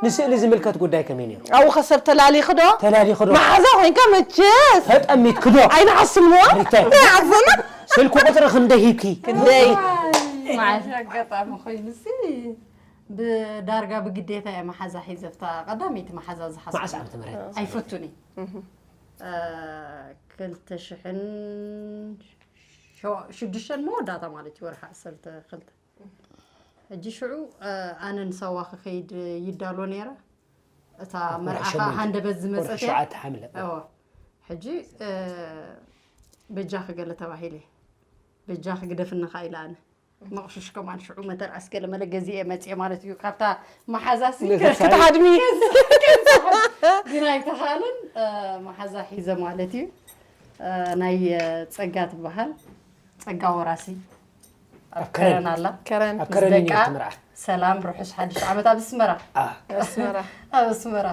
ንስእሊ ዝምልከት ጉዳይ ከመይ ነይሩ? ኣብኡ ከሰብ ተላሊኺ ዶ? ተላሊኺ ዶ? መሓዛ ኮይንካ መቸስ ተጠሚትኪ ዶ? ኣይንዓስምዋ ሪታይ። ኣይዓስምና ስልኪ ቁፅሪ ክንደይ ሂብኪ? ክንደይ መዓስ ኣጋጣሚ ኮይኑሲ ብዳርጋ ብግዴታ እየ መሓዛ ሒዘ ብታ ቀዳመይቲ መሓዛ መዓስ ዝሓዝኩ ዓመተ ምህረት? ኣይፈቱን እየ ክልተ ሽሕን ሸዋ- ሽዱሽተን መወዳእታ ማለት እዩ ወርሒ ዓሰርተ ክልተ ሕጂ ሽዑ ኣነን ሳዋ ክኸይድ ይዳሎ ነይረ እታ መርዓኻ ሃንደበት ዝመፀት እያ ሸውዓተ ሓምለ እዎ ሕጂ በጃ ክገለ ተባሂለ በጃ ክግደፍንኻ ኢለ ኣነ መቕሽሽ ከማን ሽዑ መተርኣስ ገለ መለ ገዚኤ መፅኤ ማለት እዩ ካብታ መሓዛሲ ክትሃድሚ ግን ኣይተኻልን መሓዛ ሒዘ ማለት እዩ ናይ ፀጋ ትበሃል ፀጋ ወራሲ ኣብ ከረን ኣላ ከረን ኣብ ከረን እዩ ደቃ ትምርዓ ሰላም ርሑስ ሓድሽ ዓመት ኣብ ኣስመራ ኣስመራ ኣብ ኣስመራ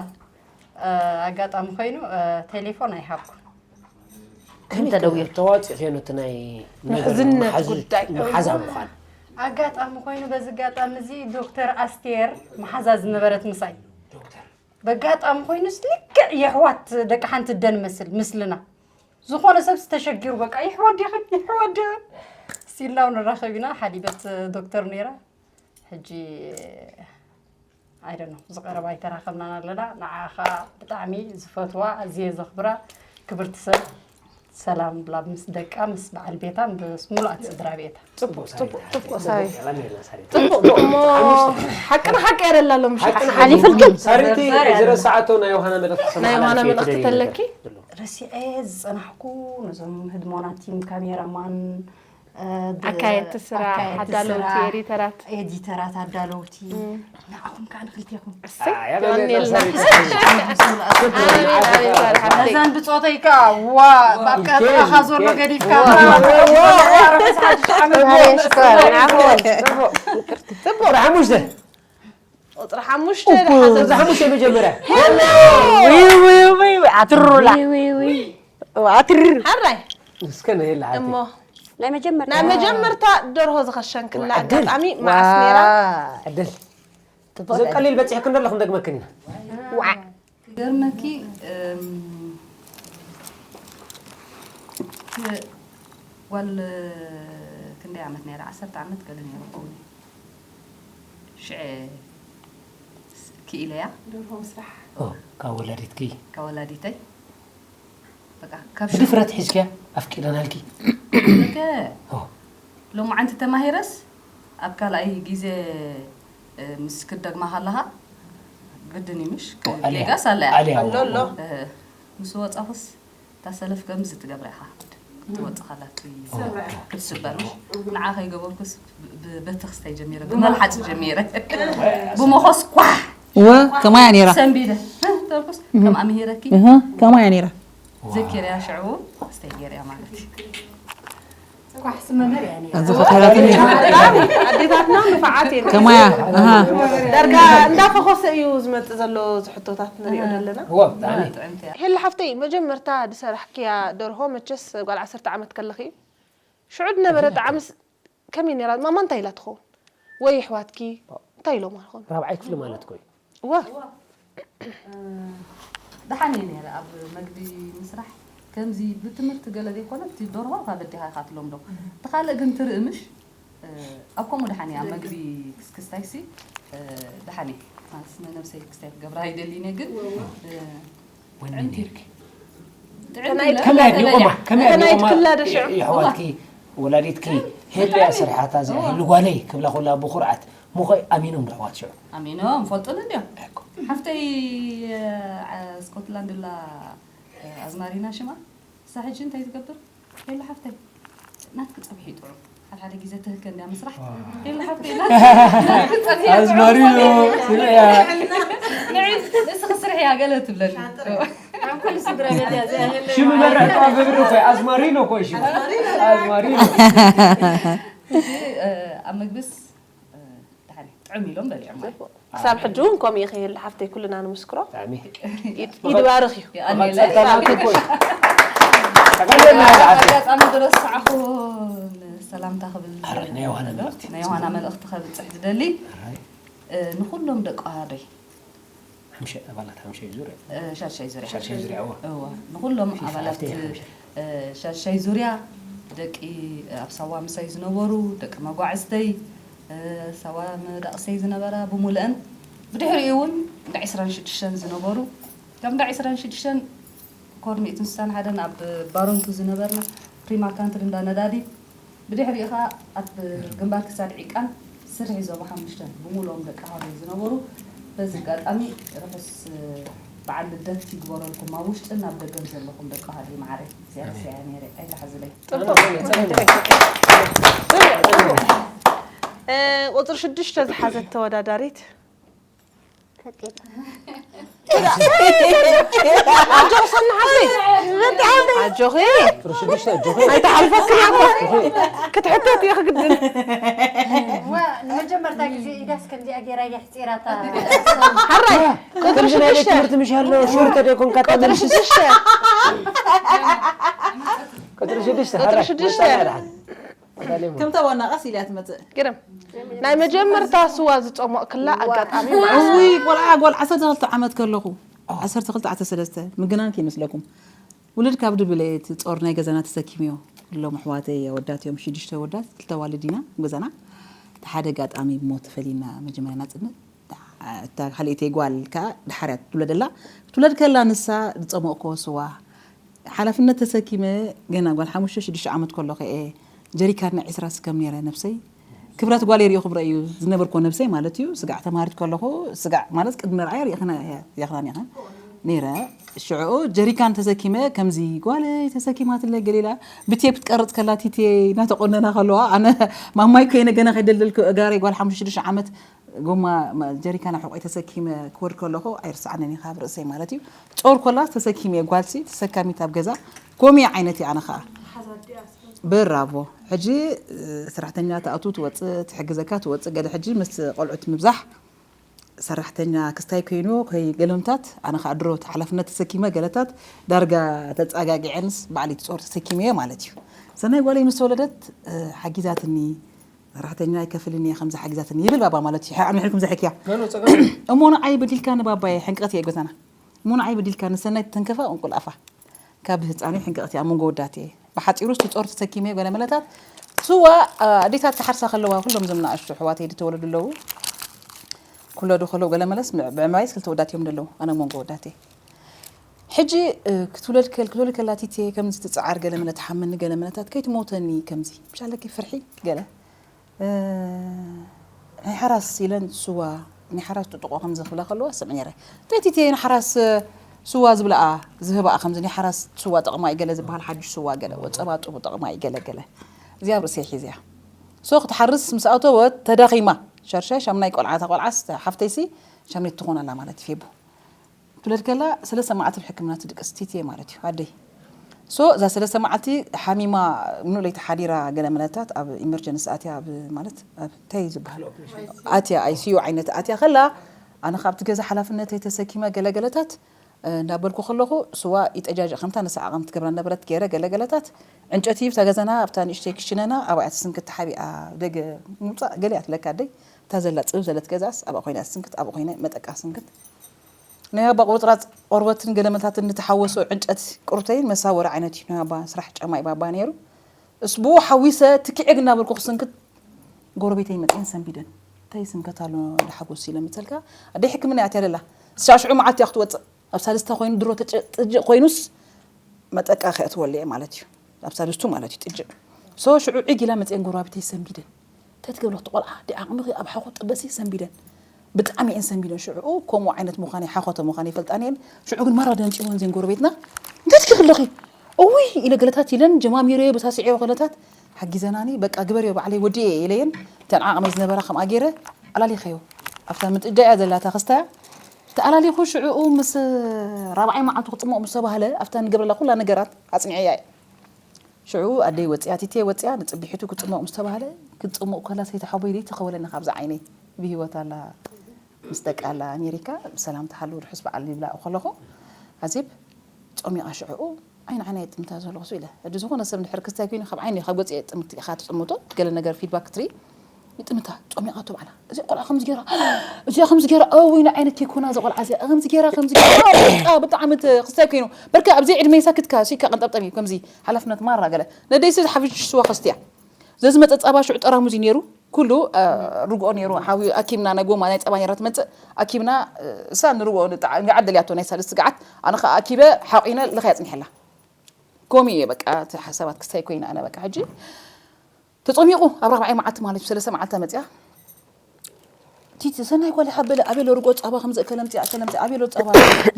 ኣጋጣሚ ኮይኑ ቴሌፎን ኣይሃብኩን እንተ ደዊሉ ተዋፂእኽዮ ነቲ ናይ ምሕዝነት ጉዳይ መሓዛ ምዃን ኣጋጣሚ ኮይኑ በዚ ኣጋጣሚ እዚ ዶክተር ኣስቴር መሓዛ ዝነበረት ምሳይ ዶክተር በጋጣሚ ኮይኑስ ልክዕ የሕዋት ደቂ ሓንቲ ደን መስል ምስልና ዝኾነ ሰብስ ተሸጊሩ በቃ ይሕወድ ይኽን ይሕወድ ሲልናው ንራኸብ ኢና ሓዲበት ዶክተር ነይራ ሕጂ ኣይደኖ ዝቀረባ ኣይተራኸብናን ኣለና ንዓኻ ብጣዕሚ ዝፈትዋ ኣዝየ ዘኽብራ ክብርቲ ሰብ ሰላም ብላ ምስ ደቃ ምስ በዓል ቤታ ምስ ሙሉኣት ስድራ ቤታ ጽቡቅ ሳሪት ጽቡቅ ሳሪት ጽቡቅ እሞ ሓቅና ሓቂ ያደላሎም ሓሊፍልኩም ሳሪቲ ዝረሳዓቶ ናይ ዮሃና መልእክቲ ናይ ዮሃና መልእክቲ ተለኪ ረሲዐ ዝጸናሕኩ ነዞም ህድሞና ቲም ካሜራማን ኣካየድቲ ስራሕ ኣዳለውቲ ኤዲተራት ኤዲተራት ኣዳለውቲ ንዓኹም ከዓ ንክልቴኹም እሰይ ኣሜን ኣሜን ነዛን ብፆተይ ከዓ ዋ ኣብ ቀጥራኻ ዘሎ ገዲፍካ ቁፅሪ ሓሙሽተ ቁፅሪ ሓሙሽተ መጀመርያ ኣትሩላ ኣትር ሓራይ እስከ ነየላ እሞ ናይ መጀመርታ ናይ መጀመርታ ደርሆ ዝኸሸንክላ ኣጋጣሚ መዓስ ነይራ ዕድል እዚ ቀሊል በፂሕክን ዘለኹም ደግመክን ኢና ክገርመኪ ጓል ክንደይ ዓመት ነይራ ዓሰርተ ዓመት ገለ ነይሩ ክኸውን ሽዐ ክኢለያ ደርሆ ምስራሕ ካብ ወላዲትኪ ካብ ወላዲተይ ብድፍረት ሒዝኪያ ኣፍቂደናልኪ ሎማዓንቲ ተማሂረስ ኣብ ካልኣይ ግዜ ምስ ክደግማ ከለኻ ግድን እዩ ምሽ ጌጋስ ኣለያ ኣሎ ኣሎ ምስ ወፃኹስ እታ ሰለፍ ከምዚ ትገብራ ኢኻ ክትወፅእ ከላ ክትስበር ምሽ ንዓ ከይገበርኩስ በቲ ክስታይ ጀሚረ ብመልሓፂ ጀሚረ ብመኾስ ኳሕ እወ ከማያ ነይራ ሰንቢደ ተልኩስ ከምኣ ምሂረኪ ከማያ ነይራ ዘኪርያ ሽዑ ክስታይ ገይርያ ማለት እዩ ኣዴታትና ንፍዓት እየን ከማያ ዳርጋ እንዳፈኾሰ እዩ ዝመፅእ ዘሎ ዝሕቶታት ንሪኦ ዘለና ሄላ ሓፍተይ መጀመርታ ዝሰራሕክያ ደርሆ መቸስ ጓል ዓሰርተ ዓመት ከለኺ እዩ ሽዑ ዝነበረ ጣዕምስ ከመይ ነይራ ማማ እንታይ ኢላ ትኸውን ወይ ኣሕዋትኪ እንታይ ኢሎም ኣለኹም ራብዓይ ክፍሊ ማለት ኮይ እዋ ደሓን እየ ነይረ ኣብ መግቢ ምስራሕ ከምዚ ብትምህርቲ ገለ ዘይኮነ እቲ ደርሆ ካብ ኣዴኻ ኢኻ ትለምዶ እቲ ካልእ ግን ትርኢ ምሽ ኣብ ከምኡ ደሓን እየ ኣብ መግቢ ክስክስታይሲ ደሓን እየ ማለት ንነብሰይ ክስታይ ክገብራ ኣይደልይን እየ ግን ጥዕምቲ ከመይ ኣድኒቆማ ከመይ ኣድኒቆማ የሕዋትኪ ወላዲትኪ ሄለያ ስርሓታ እዚኣ ሄሉ ጓለይ ክብላ ኮላ ብኩርዓት ምኾይ ኣሚኖም ዶ ኣሕዋት ሽዑ ኣሚኖም ፈልጡኒ እንዲዮም ሓፍተይ ስኮትላንድ ላ ኣዝማሪና ሽማ እሳ ሕጂ እንታይ ትገብር ሄሉ ሓፍተይ ናትኪ ፀብሒ ጥዑም ሓደ ሓደ ግዜ ትህከ እንድያ ምስራሕ። ኢላ ሓፍተይ ኢላ። ኣዝማሪኖ፣ ስምዕያ። ንዒ፣ ንስኺ ስርሕያ ገለ ትብለኒ። ኣብ ኩሉ ስድራ ቤት እያ እዚኣ። ሽሙ መርሕ ጠዋፍ ብብሪ እኮ እዩ፣ ኣዝማሪኖ እኮ እዩ ሽሙ። ኣዝማሪኖ። ሕጂ፣ እ፣ ኣብ መግብስ፣ እ፣ ደሓን እዩ። ጥዕም ኢሎም በሊዖም ማለት። ክሳብ ሕጂ እውን ከምኡ እዩ ከይህሉ ሓፍተይ ኩልና ንምስክሮ። ብጣዕሚ። ኢድ፣ ኢድ ባርኽ እዩ። የቐንየለይ። መቐጸልታ ናቱ እኮ እዩ። ተቐየርና ኢላ ዓዲ። ኣጋጣሚ ዝረሳዕኹ ሰላምታ ክብል ኣራይ፣ ናይ ዮሃና መልእኽቲ። ናይ ዮሃና መልእኽቲ ከብጽሕ ዝደሊ፣ ኣራይ። እ፣ ንኹሎም ደቂ ኣሃደይ። ሓምሸ-፣ ኣባላት ሓምሻይ ዙርያ። እ፣ ሻድሻይ ዙርያ። ሻድሻይ ዙርያ፣ እወ። እወ። ንኹሎም ፊፋ ኣባላት፣ ኣፍተይ ሓምሻይ። እ፣ ሻድሻይ ዙርያ፣ ደቂ ኣብ ሳዋ ምሳይ ዝነበሩ፣ ደቂ መጓዕዝተይ፣ እ፣ ሳዋ መዳቕሰይ ዝነበራ ብምሉአን፣ ብድሕሪኡ እውን እንዳ ዕስራን ሽዱሽተን ዝነበሩ፣ ካብ እንዳ ዕስራን ሽዱሽተን ኮር ሚእትን ስሳን ሓደን ኣብ ባሮንቱ ዝነበርና፣ ፕሪማ ካንትሪ እንዳ ነዳዲ፣ ብድሕሪኡ ኸኣ ኣብ ግንባር ክሳድ ዒቃን ስርሒ ዞባ ሓሙሽተን ብምሉኦም ደቂ ሃገር ዝነበሩ፣ በዚ ኣጋጣሚ ርሑስ በዓል ልደት ይግበረልኩም፣ ኣብ ውሽጥን ኣብ ደገን ዘለኹም ደቂ ሃገር መዓረይ። እዚኣ ርሲዐያ ነይረ፣ ኣይትሓዙለይ። ጽቡቕ። ጽቡቕ። እ፣ ቁጽሪ ሽዱሽተ ዝሓዘት ተወዳዳሪት። ኣጆኺ ሰኒ ሓፍተይ። ኣጆኺ። ቁጽሪ ሽዱሽተ ኣጆኺ። ኣይትሓልፈክን እያ እኮ። ክትሕተት እየ ክግድን። ዋ፣ ንመጀመርታ ግዜ ኢዳስ ከምዚኣ ገይራ እያ ሕጺራታ። ሓራይ፣ ቁጽሪ ከምዚ ናይ ቤት ሽዱሽተ። ትምህርቲ ምሽ ኣሎ፣ ሹር ተደይኮንካ ቁጽሪ ተመልስ። ሽዱሽተ። ቁጽሪ ሽዱሽተ፣ ቁጽሪ ሓራይ፣ ሽዱሽተ። መጻኢ ደሓን። ከምታ ዋና ቀስ ኢላ ትመጽእ። ግርም። ናይ መጀመርታ ስዋ ዝጸሞቕክላ ኣጋጣሚ መዓስ? እውይ፣ ቆልዓ፣ ጓል ዓሰርተ ክልተ ዓመት ከለኹ፣ ዓሰርተ ክልተ፣ ዓሰርተ ሰለስተ፣ ምግናን ከይመስለኩም። ውልድ ካብ ድብለ እቲ ጾር ናይ ገዛና ተሰኪመዮ። እሎም ኣሕዋተይ ኣወዳት እዮም፣ ሽዱሽተ ኣወዳት፣ ክልተ ኣዋልድ ኢና ኣብ ገዛና። እቲ ሓደ ኣጋጣሚ ብሞት ተፈሊና፣ መጀመርያ ናጽነት። እታ ካልኣይተይ ጓል ከኣ ድሓር እያ ትውለደላ። ክትውለድ ከላ ንሳ ዝጸሞቕኮ ስዋ ሓላፍነት ተሰኪመ፣ ገና ጓል ሓሙሽተ ሽዱሽተ ዓመት ከለኹ እየ ጀሪካን ናይ ዕስራ ስከም ነይረ ነብሰይ። ክብረት ጓል የርእዮ ክብረ እዩ ዝነበርኮ ነብሰይ ማለት እዩ። ስጋዕ ተማሃሪት ከለኹ፣ ስጋዕ ማለት ቅድሚ መርዓ ሪእኽና፣ ሪእኽና ኒኻ ነይረ። ሽዑ ጀሪካን ተሰኪመ፣ ከምዚ ጓለይ ተሰኪማትለ ገሊላ ብቴፕ ትቀርጽ ከላ ቲቴ እናተቆነና ከለዋ፣ ኣነ ማማይ ኮይነ ገና ከይደልደልኩ እጋረይ ጓል ሓሙሽተ ሽዱሽተ ዓመት ጎማ መ-፣ ጀሪካን ኣብ ሕቆይ ተሰኪመ ክወርድ ከለኹ ኣይርስዓንን እዩ፣ ካብ ርእሰይ ማለት እዩ። ጾር ኮላ ተሰኪመ እየ፣ ጓልሲ ተሰካሚት ኣብ ገዛ ኮሚያ ዓይነት እየ ኣነ ኸኣ። ብራቮ። ሕጂ፣ እ፣ ሰራሕተኛ ትኣቱ ትወጽእ፣ ትሕግዘካ ትወጽእ፣ ገለ ሕጂ ምስ ቆልዑት ምብዛሕ ሰራሕተኛ ክስታይ ኮይኑ ከይ ገለምታት፣ ኣነ ኸኣ ድሮ እቲ ሓላፍነት ተሰኪመ ገለታት ዳርጋ ተጸጋጊዐንስ ባዕለይ እቲ ጾር ተሰኪመዮ ማለት እዩ። ሰናይ ጓለይ ምስ ተወለደት፣ እ፣ ሓጊዛትኒ፣ ሰራሕተኛ ኣይከፍልን እየ ከምዚ ሓጊዛትኒ ይብል ባባ ማለት እዩ። ኣምልሕልኩም ዘሕክያ። መን ወጸ? እሞ ንዓይ በዲልካ ንባባየ ሕንቀት እየ ገዛና። እሞ ንዓይ በዲልካ ንሰናይ ተንከፋ እንቁል ኣፋ። ካብ ህጻኑ ሕንቀት እየ ኣብ መንጎ ወዳት እየ። ብሓጺሩ እቲ ጾር ተሰኪመ ገለ መለታት ስዋ፣ እ፣ ኣዴታት ክሓርሳ ከለዋ ኩሎም እዞም ንኣሽቱ ኣሕዋተይ ዝተወለዱ ኣለዉ። ክውለዱ ከለዉ ገለ መለስ ብ-፣ ብዕማይስ ክልተ ወዳት እዮም ዘለዉ። ኣነ ኣብ መንጎ ወዳት እየ። ሕጂ፣ እ፣ ክትውለድ ከል-፣ ክትወልድ ከላ ቲቴ ከምዚ ትጽዓር ገለ መለ ትሓመኒ ገለ መለታት ከይትሞተኒ ከምዚ። ምሽ ኣለኪ ፍርሒ ገለ። እ፣ ናይ ሓራስ ኢለን ስዋ፣ ናይ ሓራስ ጥጥቆ ከምዚ ክብላ ከለዋ ስምዕ ነይረ። እንታይ ቲቴ ንሓራስ ስዋ ዝብላኣ ዝህባኣ ከምዚ ናይ ሓራስ ስዋ ጥቕማ እዩ ገለ ዝበሃል ሓድሽ ስዋ ገለ፣ ወ-፣ ጸባ ጥቡ ጥቕማ እዩ ገለ ገለ። እዚኣ ኣብ ርእሰይ ሒዘያ። ሶ ክትሓርስ ምስ ኣተወት ተዳኺማ። ሻድሻይ ሻምናይ ቆልዓ እታ ቆልዓስ ሓፍተይሲ ሻምናይ ትኾን ኣላ ማለት እዩ ፌቡ። ትውለድ ከላ ሰለስተ መዓልቲ ኣብ ሕክምና ትድቅስ ቲቲ ማለት እዩ ኣደይ። ሶ እዛ ሰለስተ መዓልቲ ሓሚማ ምሉእ ለይቲ ሓዲራ ገለ መለታት ኣብ ኢመርጀንሲ ኣትያ ኣብ ማለት ኣብ እንታይ እዩ ዝበሃል? ኣትያ ኣይሲዩ ዓይነት ኣትያ ከላ ኣነ ካብቲ ገዛ ሓላፍነተይ ተሰኪመ ገለገለታት፣ እ፣ እንዳበልኩ ከለኹ ስዋ ይጠጃጀ ከምታ ንሳ ዓቐም ትገብራ ነበረት ገይረ ገለገለታት ዕንጨቲ ብታ ገዛና ኣብታ ንእሽተይ ክሽነና ኣብኣ እያ ትስንክት ተሓቢኣ ደገ ምውፃእ ገለ እያ ትብለካ ኣደይ። እታ ዘላ ፅብብ ዘለት ገዛስ ኣብኣ ኮይና እያ ትስንክት ኣብኣ ኮይነ መጠቃ ስንክት ናይ ኣባ ቁርፅራፅ ቆርበትን ገለመታትን ንተሓወሶ ዕንጨት ቁርተይን መሳወሪ ዓይነት እዩ። ናይ ኣባ ስራሕ ጫማ እዩ ባባ ነይሩ። እስ ብኡ ሓዊሰ ትኪዐግ እናበልኩ ክስንክት ጎረቤተይ መፅየን ሰንቢደን። እንታይ ይስንከት ኣሎ እንዳ ሓጎስ ኢለ መፀልካ ኣደይ ሕክምና እያ ትያለላ። ስሻሽዑ መዓልቲ እያ ክትወፅእ። ኣብ ሳልስታ ኮይኑ ድሮ ተጨ-፣ ጥጅእ ኮይኑስ መጠቃ ከእትወሉ እየ ማለት እዩ። ኣብ ሳልስቱ ማለት እዩ ጥጅእ። ሶ ሽዑ ዒግ ኢላ መፅየን ጎረባብተይ ሰንቢደን። እንታይ ትገብሮ እቲ ቆልዓ? ዲ ዓቕምኺ ኣብ ሓኾ ጥበሲ ሰንቢደን። ብጣዕሚ እየን ሰንቢደን። ሽዑ ከምኡ ዓይነት ምዃነይ ሓኾተ ምዃነይ ይፈልጣን እየን። ሽዑ ግን ማራ ደንጭወን ዜን ጎረቤትና። እንታይ ትገብሪ ኣለኺ? እውይ ኢለ ገለታት ኢለን ጀማሚረ በሳስዐዮ ገለታት። ሓጊዘናኒ፣ በቃ ግበርዮ ባዕለይ ወዲኤ ኢለየን። እተን ዓቕመይ ዝነበራ ከምኣ ገይረ ኣላሊኸዮ። ኣብታ ምጥጃ እያ ዘላ እታ ክስታያ። ተኣላሊኹ ሽዕኡ ምስ ራብዓይ መዓልቱ ክጽምቕ ምስ ተባህለ ኣብታ ንገብረላ ኩላ ነገራት ኣጽኒዐያ እየ። ሽዑ ኣደይ ወጽያ፣ ቲቴ ወጽያ ንጽቢሒቱ ክጽምቕ ምስ ተባህለ፣ ክጽምቕ ከላ ሰይቲ ሓወቦይ ለይቲ ከወለኒ ካብዛ ዓይነይ ብህይወት ኣላ። ምስ ደቃ ኣላ ኣሜሪካ ብሰላም ትሓሉ ርሑስ በዓል ይብላ ከለኹ ኣዜብ ጾሚቓ ሽዕኡ ዓይኒ ዓይና የጥምታ ዘለኹ ኢለ። ሕጂ ዝኾነ ሰብ እንድሕር ክስታይ ኮይኑ ካብ ዓይኒ ካብ ገጽ የጥምት ኢኻ ትጥምቶ። ገለ ነገር ፊድባክ ትርኢ ይጥምታ ጾሚቓቶ ባዕላ። እዚ ቆልዓ ከምዚ ገይራ፣ እዚኣ ከምዚ ገይራ፣ እውይ ንዓይነት ከይኮና እዛ ቆልዓ እዚኣ ከምዚ ገይራ፣ ከምዚ ገይራ፣ በቃ ብጣዕሚ ት-፣ ክስታይ ኮይኑ። በርካ ኣብዚ ዕድመ ይሳክትካ፣ ሲካ ቀንጠብጠብ እዩ ከምዚ ሓላፍነት ማራ ገለ። ነደይሲ ዝሓፍሽ ስዋ ከስትያ። ዘዝመጸ ጸባ ሽዑ ጠራሙዝ እዩ ነይሩ። ኩሉ፣ እ፣ ርግኦ ነይሩ። ሓዊ ኣኪብና ናይ ጎማ ናይ ጸባ ነይራ ትመጽእ። ኣኪብና፣ እ፣ እሳ ንርግኦ ንጣዕ-፣ ንገዓት ደልያቶ ናይ ሳልስቲ ገዓት። ኣነ ኸኣ ኣኪበ ሓቒነ ልኸያ ጽኒሐላ። ኮሚ እየ በቃ፣ እቲ ሓሳባት ክስታይ ኮይነ ኣነ በቃ። ሕጂ ተጸሚቑ ኣብ ራብዓይ መዓልቲ ማለት እዩ፣ ሰለስተ መዓልቲ መጽያ። ቲቲ፣ ሰናይ ጓል ሓበለ፣ ኣቤሎ ርግኦ ጸባ ከም ዘእከለ ምጽያ፣ ኣከለ ምጽያ፣ ኣቤሎ ጸባ።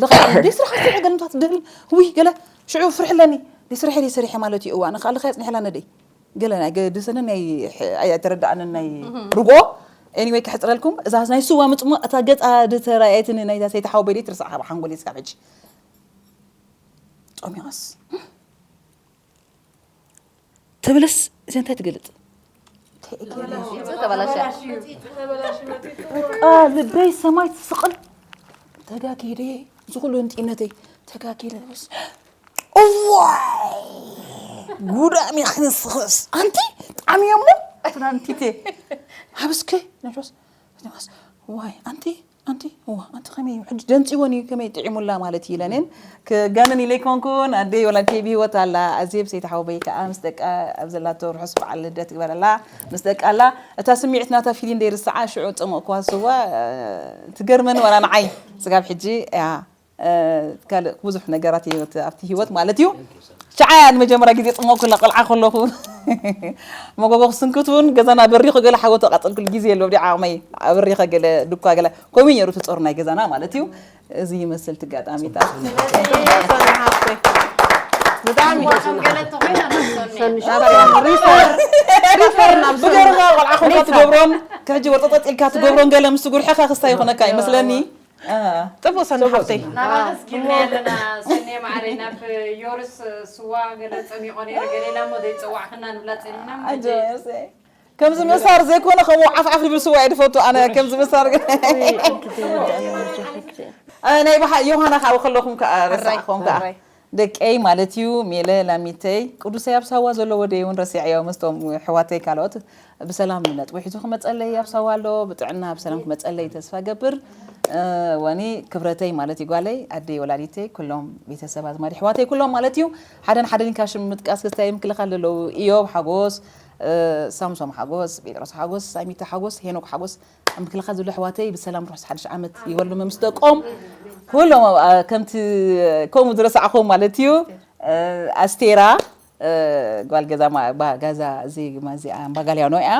ለኸ፣ ደይ ስራሕ፣ ስራሕ ገልምታት ድብል፣ ውይ፣ ገለ፣ ሽዑ ፍርሕለኒ። ደይ ስራሕ፣ ደይ ስራሕ ማለት እዩ። እዋ፣ ንኻ ልኸያ ጽኒሐላ ነደይ። ገለ ናይ ገ-፣ ድሰንን ናይ ሕ-፣ ኣይተረዳእንን ናይ ርጎ። ኤኒዌይ፣ ክሕጽረልኩም፣ እዛ ናይ ስዋ ምጽሟቕ፣ እታ ገጻ ድተራእየትኒ ናይዛ ሰይቲ ሓወቦይ ደይ ትርስዓ ካብ ሓንጎለይ እስካብ ሕጂ። ጾሚቓስ ትብልስ፣ እዚ እንታይ ትገልጽ? ተበላሽያ። በቃ ልበይ ሰማይ ትስቕል። ተጋጊደ፣ እዚ ኩሉ እንጥነተይ ተጋጊደ። በስ፣ እዋይ፣ ጉዳም ይኽንስኽስ። ኣንቲ፣ ጣዕሚ እሞ፣ ትናንቲቴ። ሃብስከ፣ ነጆስ፣ ነጆስ፣ ዋይ፣ ኣንቲ፣ ኣንቲ፣ እዋ፣ ኣንቲ ከመይ እዩ? ሕጂ ደንጺወን እዩ፣ ከመይ ጥዒሙላ ማለት እዩ ኢለንን። ክጋነን ኢለ ኣይኮንኩን፣ ኣደይ ወላዲተይ ብህይወት ኣላ። ኣዜብ ሰይቲ ሓወቦይ ከኣ ምስ ደቃ ኣብ ዘላቶ ርሑስ በዓል ልደት ግበረላ። ምስ ደቃ ኣላ። እታ ስምዒት ናታ ፊሊን ደይርስዓ፣ ሽዑ ጸሞቕኩዋ ስዋ፣ እ፣ ትገርመኒ ዋላ ንዓይ። ስጋብ ሕጂ እያ፣ እ፣ ካልእ ብዙሕ ነገራት እዩ እቲ፣ ኣብቲ ህይወት ማለት እዩ። ሽዓ እያ ንመጀመርያ ግዜ ጽሞቕኩላ ቆልዓ ከለኹ። መጎጎ ክስንክት እውን ገዛና በሪኹ ገለ ሓጎ ተቃጸልኩሉ ግዜ የለ፣ ወዲ ዓቕመይ ኣበሪኸ ገለ ድኳ ገለ። ከምኡ እዩ ነይሩ እቲ ጾር ናይ ገዛና ማለት እዩ። እዚ ይመስል እቲ ኣጋጣሚታት። ብጣዕሚ ሪፈር፣ ሪፈር ናብ ሰኒ። ብገርካ ቆልዓ ኮንካ ትገብሮን፣ ከሕጂ ወርጠጠጥ ኢልካ ትገብሮን ገለ ምስ ጉርሕኻ ክስታይ ይኾነካ ይመስለኒ። አ። ጽቡቅ ሰኒ ሓፍተይ። ናባኺ ስጊርና ኣለና፣ ሰኒ ማዕረይ፣ ናብ ዮርስ ስዋ ገለ ጸሚቖ ነይረ፣ ገሌላ እሞ ዘይጸዋዕኽና ንብላ ጸኒሕና እሞ ኣጆ ሕጂ ዮርስ። ከምዚ ምሳር ዘይኮነ ከምኡ ዓፍ ዓፍ ዝብል ስዋ እየ ዝፈቱ ኣነ፣ ከምዚ ምሳር ግን። እ፣ ናይ ባሓ ዮሃና ካብ ከለኹም ከኣ ሕራይ፣ ረሳዕኹም ከኣ። ሕራይ። ደቀይ ማለት እዩ፣ ሜለ ላሚተይ፣ ቅዱሰይ ኣብ ሳዋ ዘሎ ወደይ እውን ረሲዐዮ ምስቶም ኣሕዋተይ ካልኦት። ብሰላም ነጥቡ ሒዙ ክመጸለይ ኣብ ሳዋ ኣሎ፣ ብጥዕና ብሰላም ክመጸለይ ተስፋ ገብር። እ፣ ወኒ ክብረተይ ማለት እዩ ጓለይ፣ ኣደይ ወላዲተይ፣ ኩሎም ቤተሰብ ኣዝማድ ኣሕዋተይ ኩሎም ማለት እዩ። ሓደን ሓደን ኢልካ ሽም ምጥቃስ ክስታይ ምክልኻል ዘለዉ፣ ኢዮብ ሓጎስ፣ እ፣ ሳምሶም ሓጎስ፣ ጴጥሮስ ሓጎስ፣ ሳሚታ ሓጎስ፣ ሄኖክ ሓጎስ፣ ኣብ ምክልኻል ዘለዉ ኣሕዋተይ ብሰላም ርሑስ ሓድሽ ዓመት ይበሉ ምስ ደቆም። ኩሎም ኣብ፣ ኣ፣ ከምቲ ከምኡ ዝረሳዕኹም ማለት እዩ። እ፣ ኣስቴራ፣ እ፣ ጓል ገዛ ማ-፣ ባ-፣ ጋዛ እዚ፣ ማ-፣ እዚኣ ኣምባጋልያኖ እያ።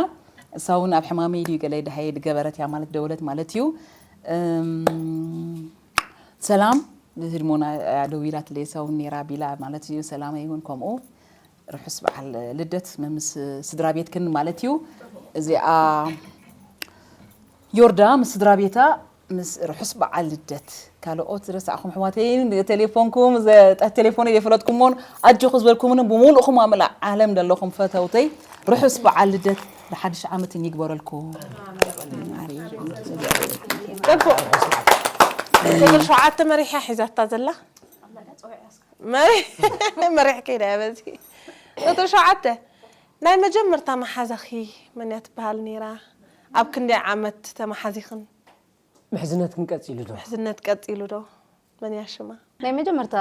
እሳ እውን ኣብ ሕማመይ ድዩ ገለ ድሃየ ድገበረት እያ ማለት ደወለት ማለት እዩ። እም፣ ሰላም፣ ህድሞና እያ ደዊላትለይ፣ እሳ እውን ነይራ ቢላ ማለት እዩ። ሰላመይ እውን ከምኡ። ርሑስ በዓል ልደት ምስ ስድራ ቤትክን ማለት እዩ። እዚኣ ዮርዳ ምስ ስድራ ቤታ ምስ ርሑስ በዓል ልደት። ካልኦት ዝረሳዕኹም ኣሕዋተይን ቴሌፎንኩም ዘ-፣ ተ-፣ ቴሌፎነይ ዘይፈለጥኩሞን ኣጆኹ ዝበልኩምንን ብምሉእኹም ኣብ መላእ ዓለም ዘለኹም ፈተውተይ ርሑስ በዓል ልደት ብሓድሽ ዓመትን ይግበረልኩም። ጽቡቕ። ቁጽሪ ሸውዓተ መሪሓ ሒዛታ ዘላ። መሪ-፣ መሪሕ ከይዳ እያ በዚ። ቁጽሪ ሸውዓተ፣ ናይ መጀመርታ መሓዛኺ መን እያ ትበሃል ነይራ? ኣብ ክንደይ ዓመት ተመሓዚኽን? ምሕዝነትክን ቀጺሉ ዶ? ምሕዝነት ቀጺሉ ዶ? መን እያ ሽማ? ናይ መጀመርታ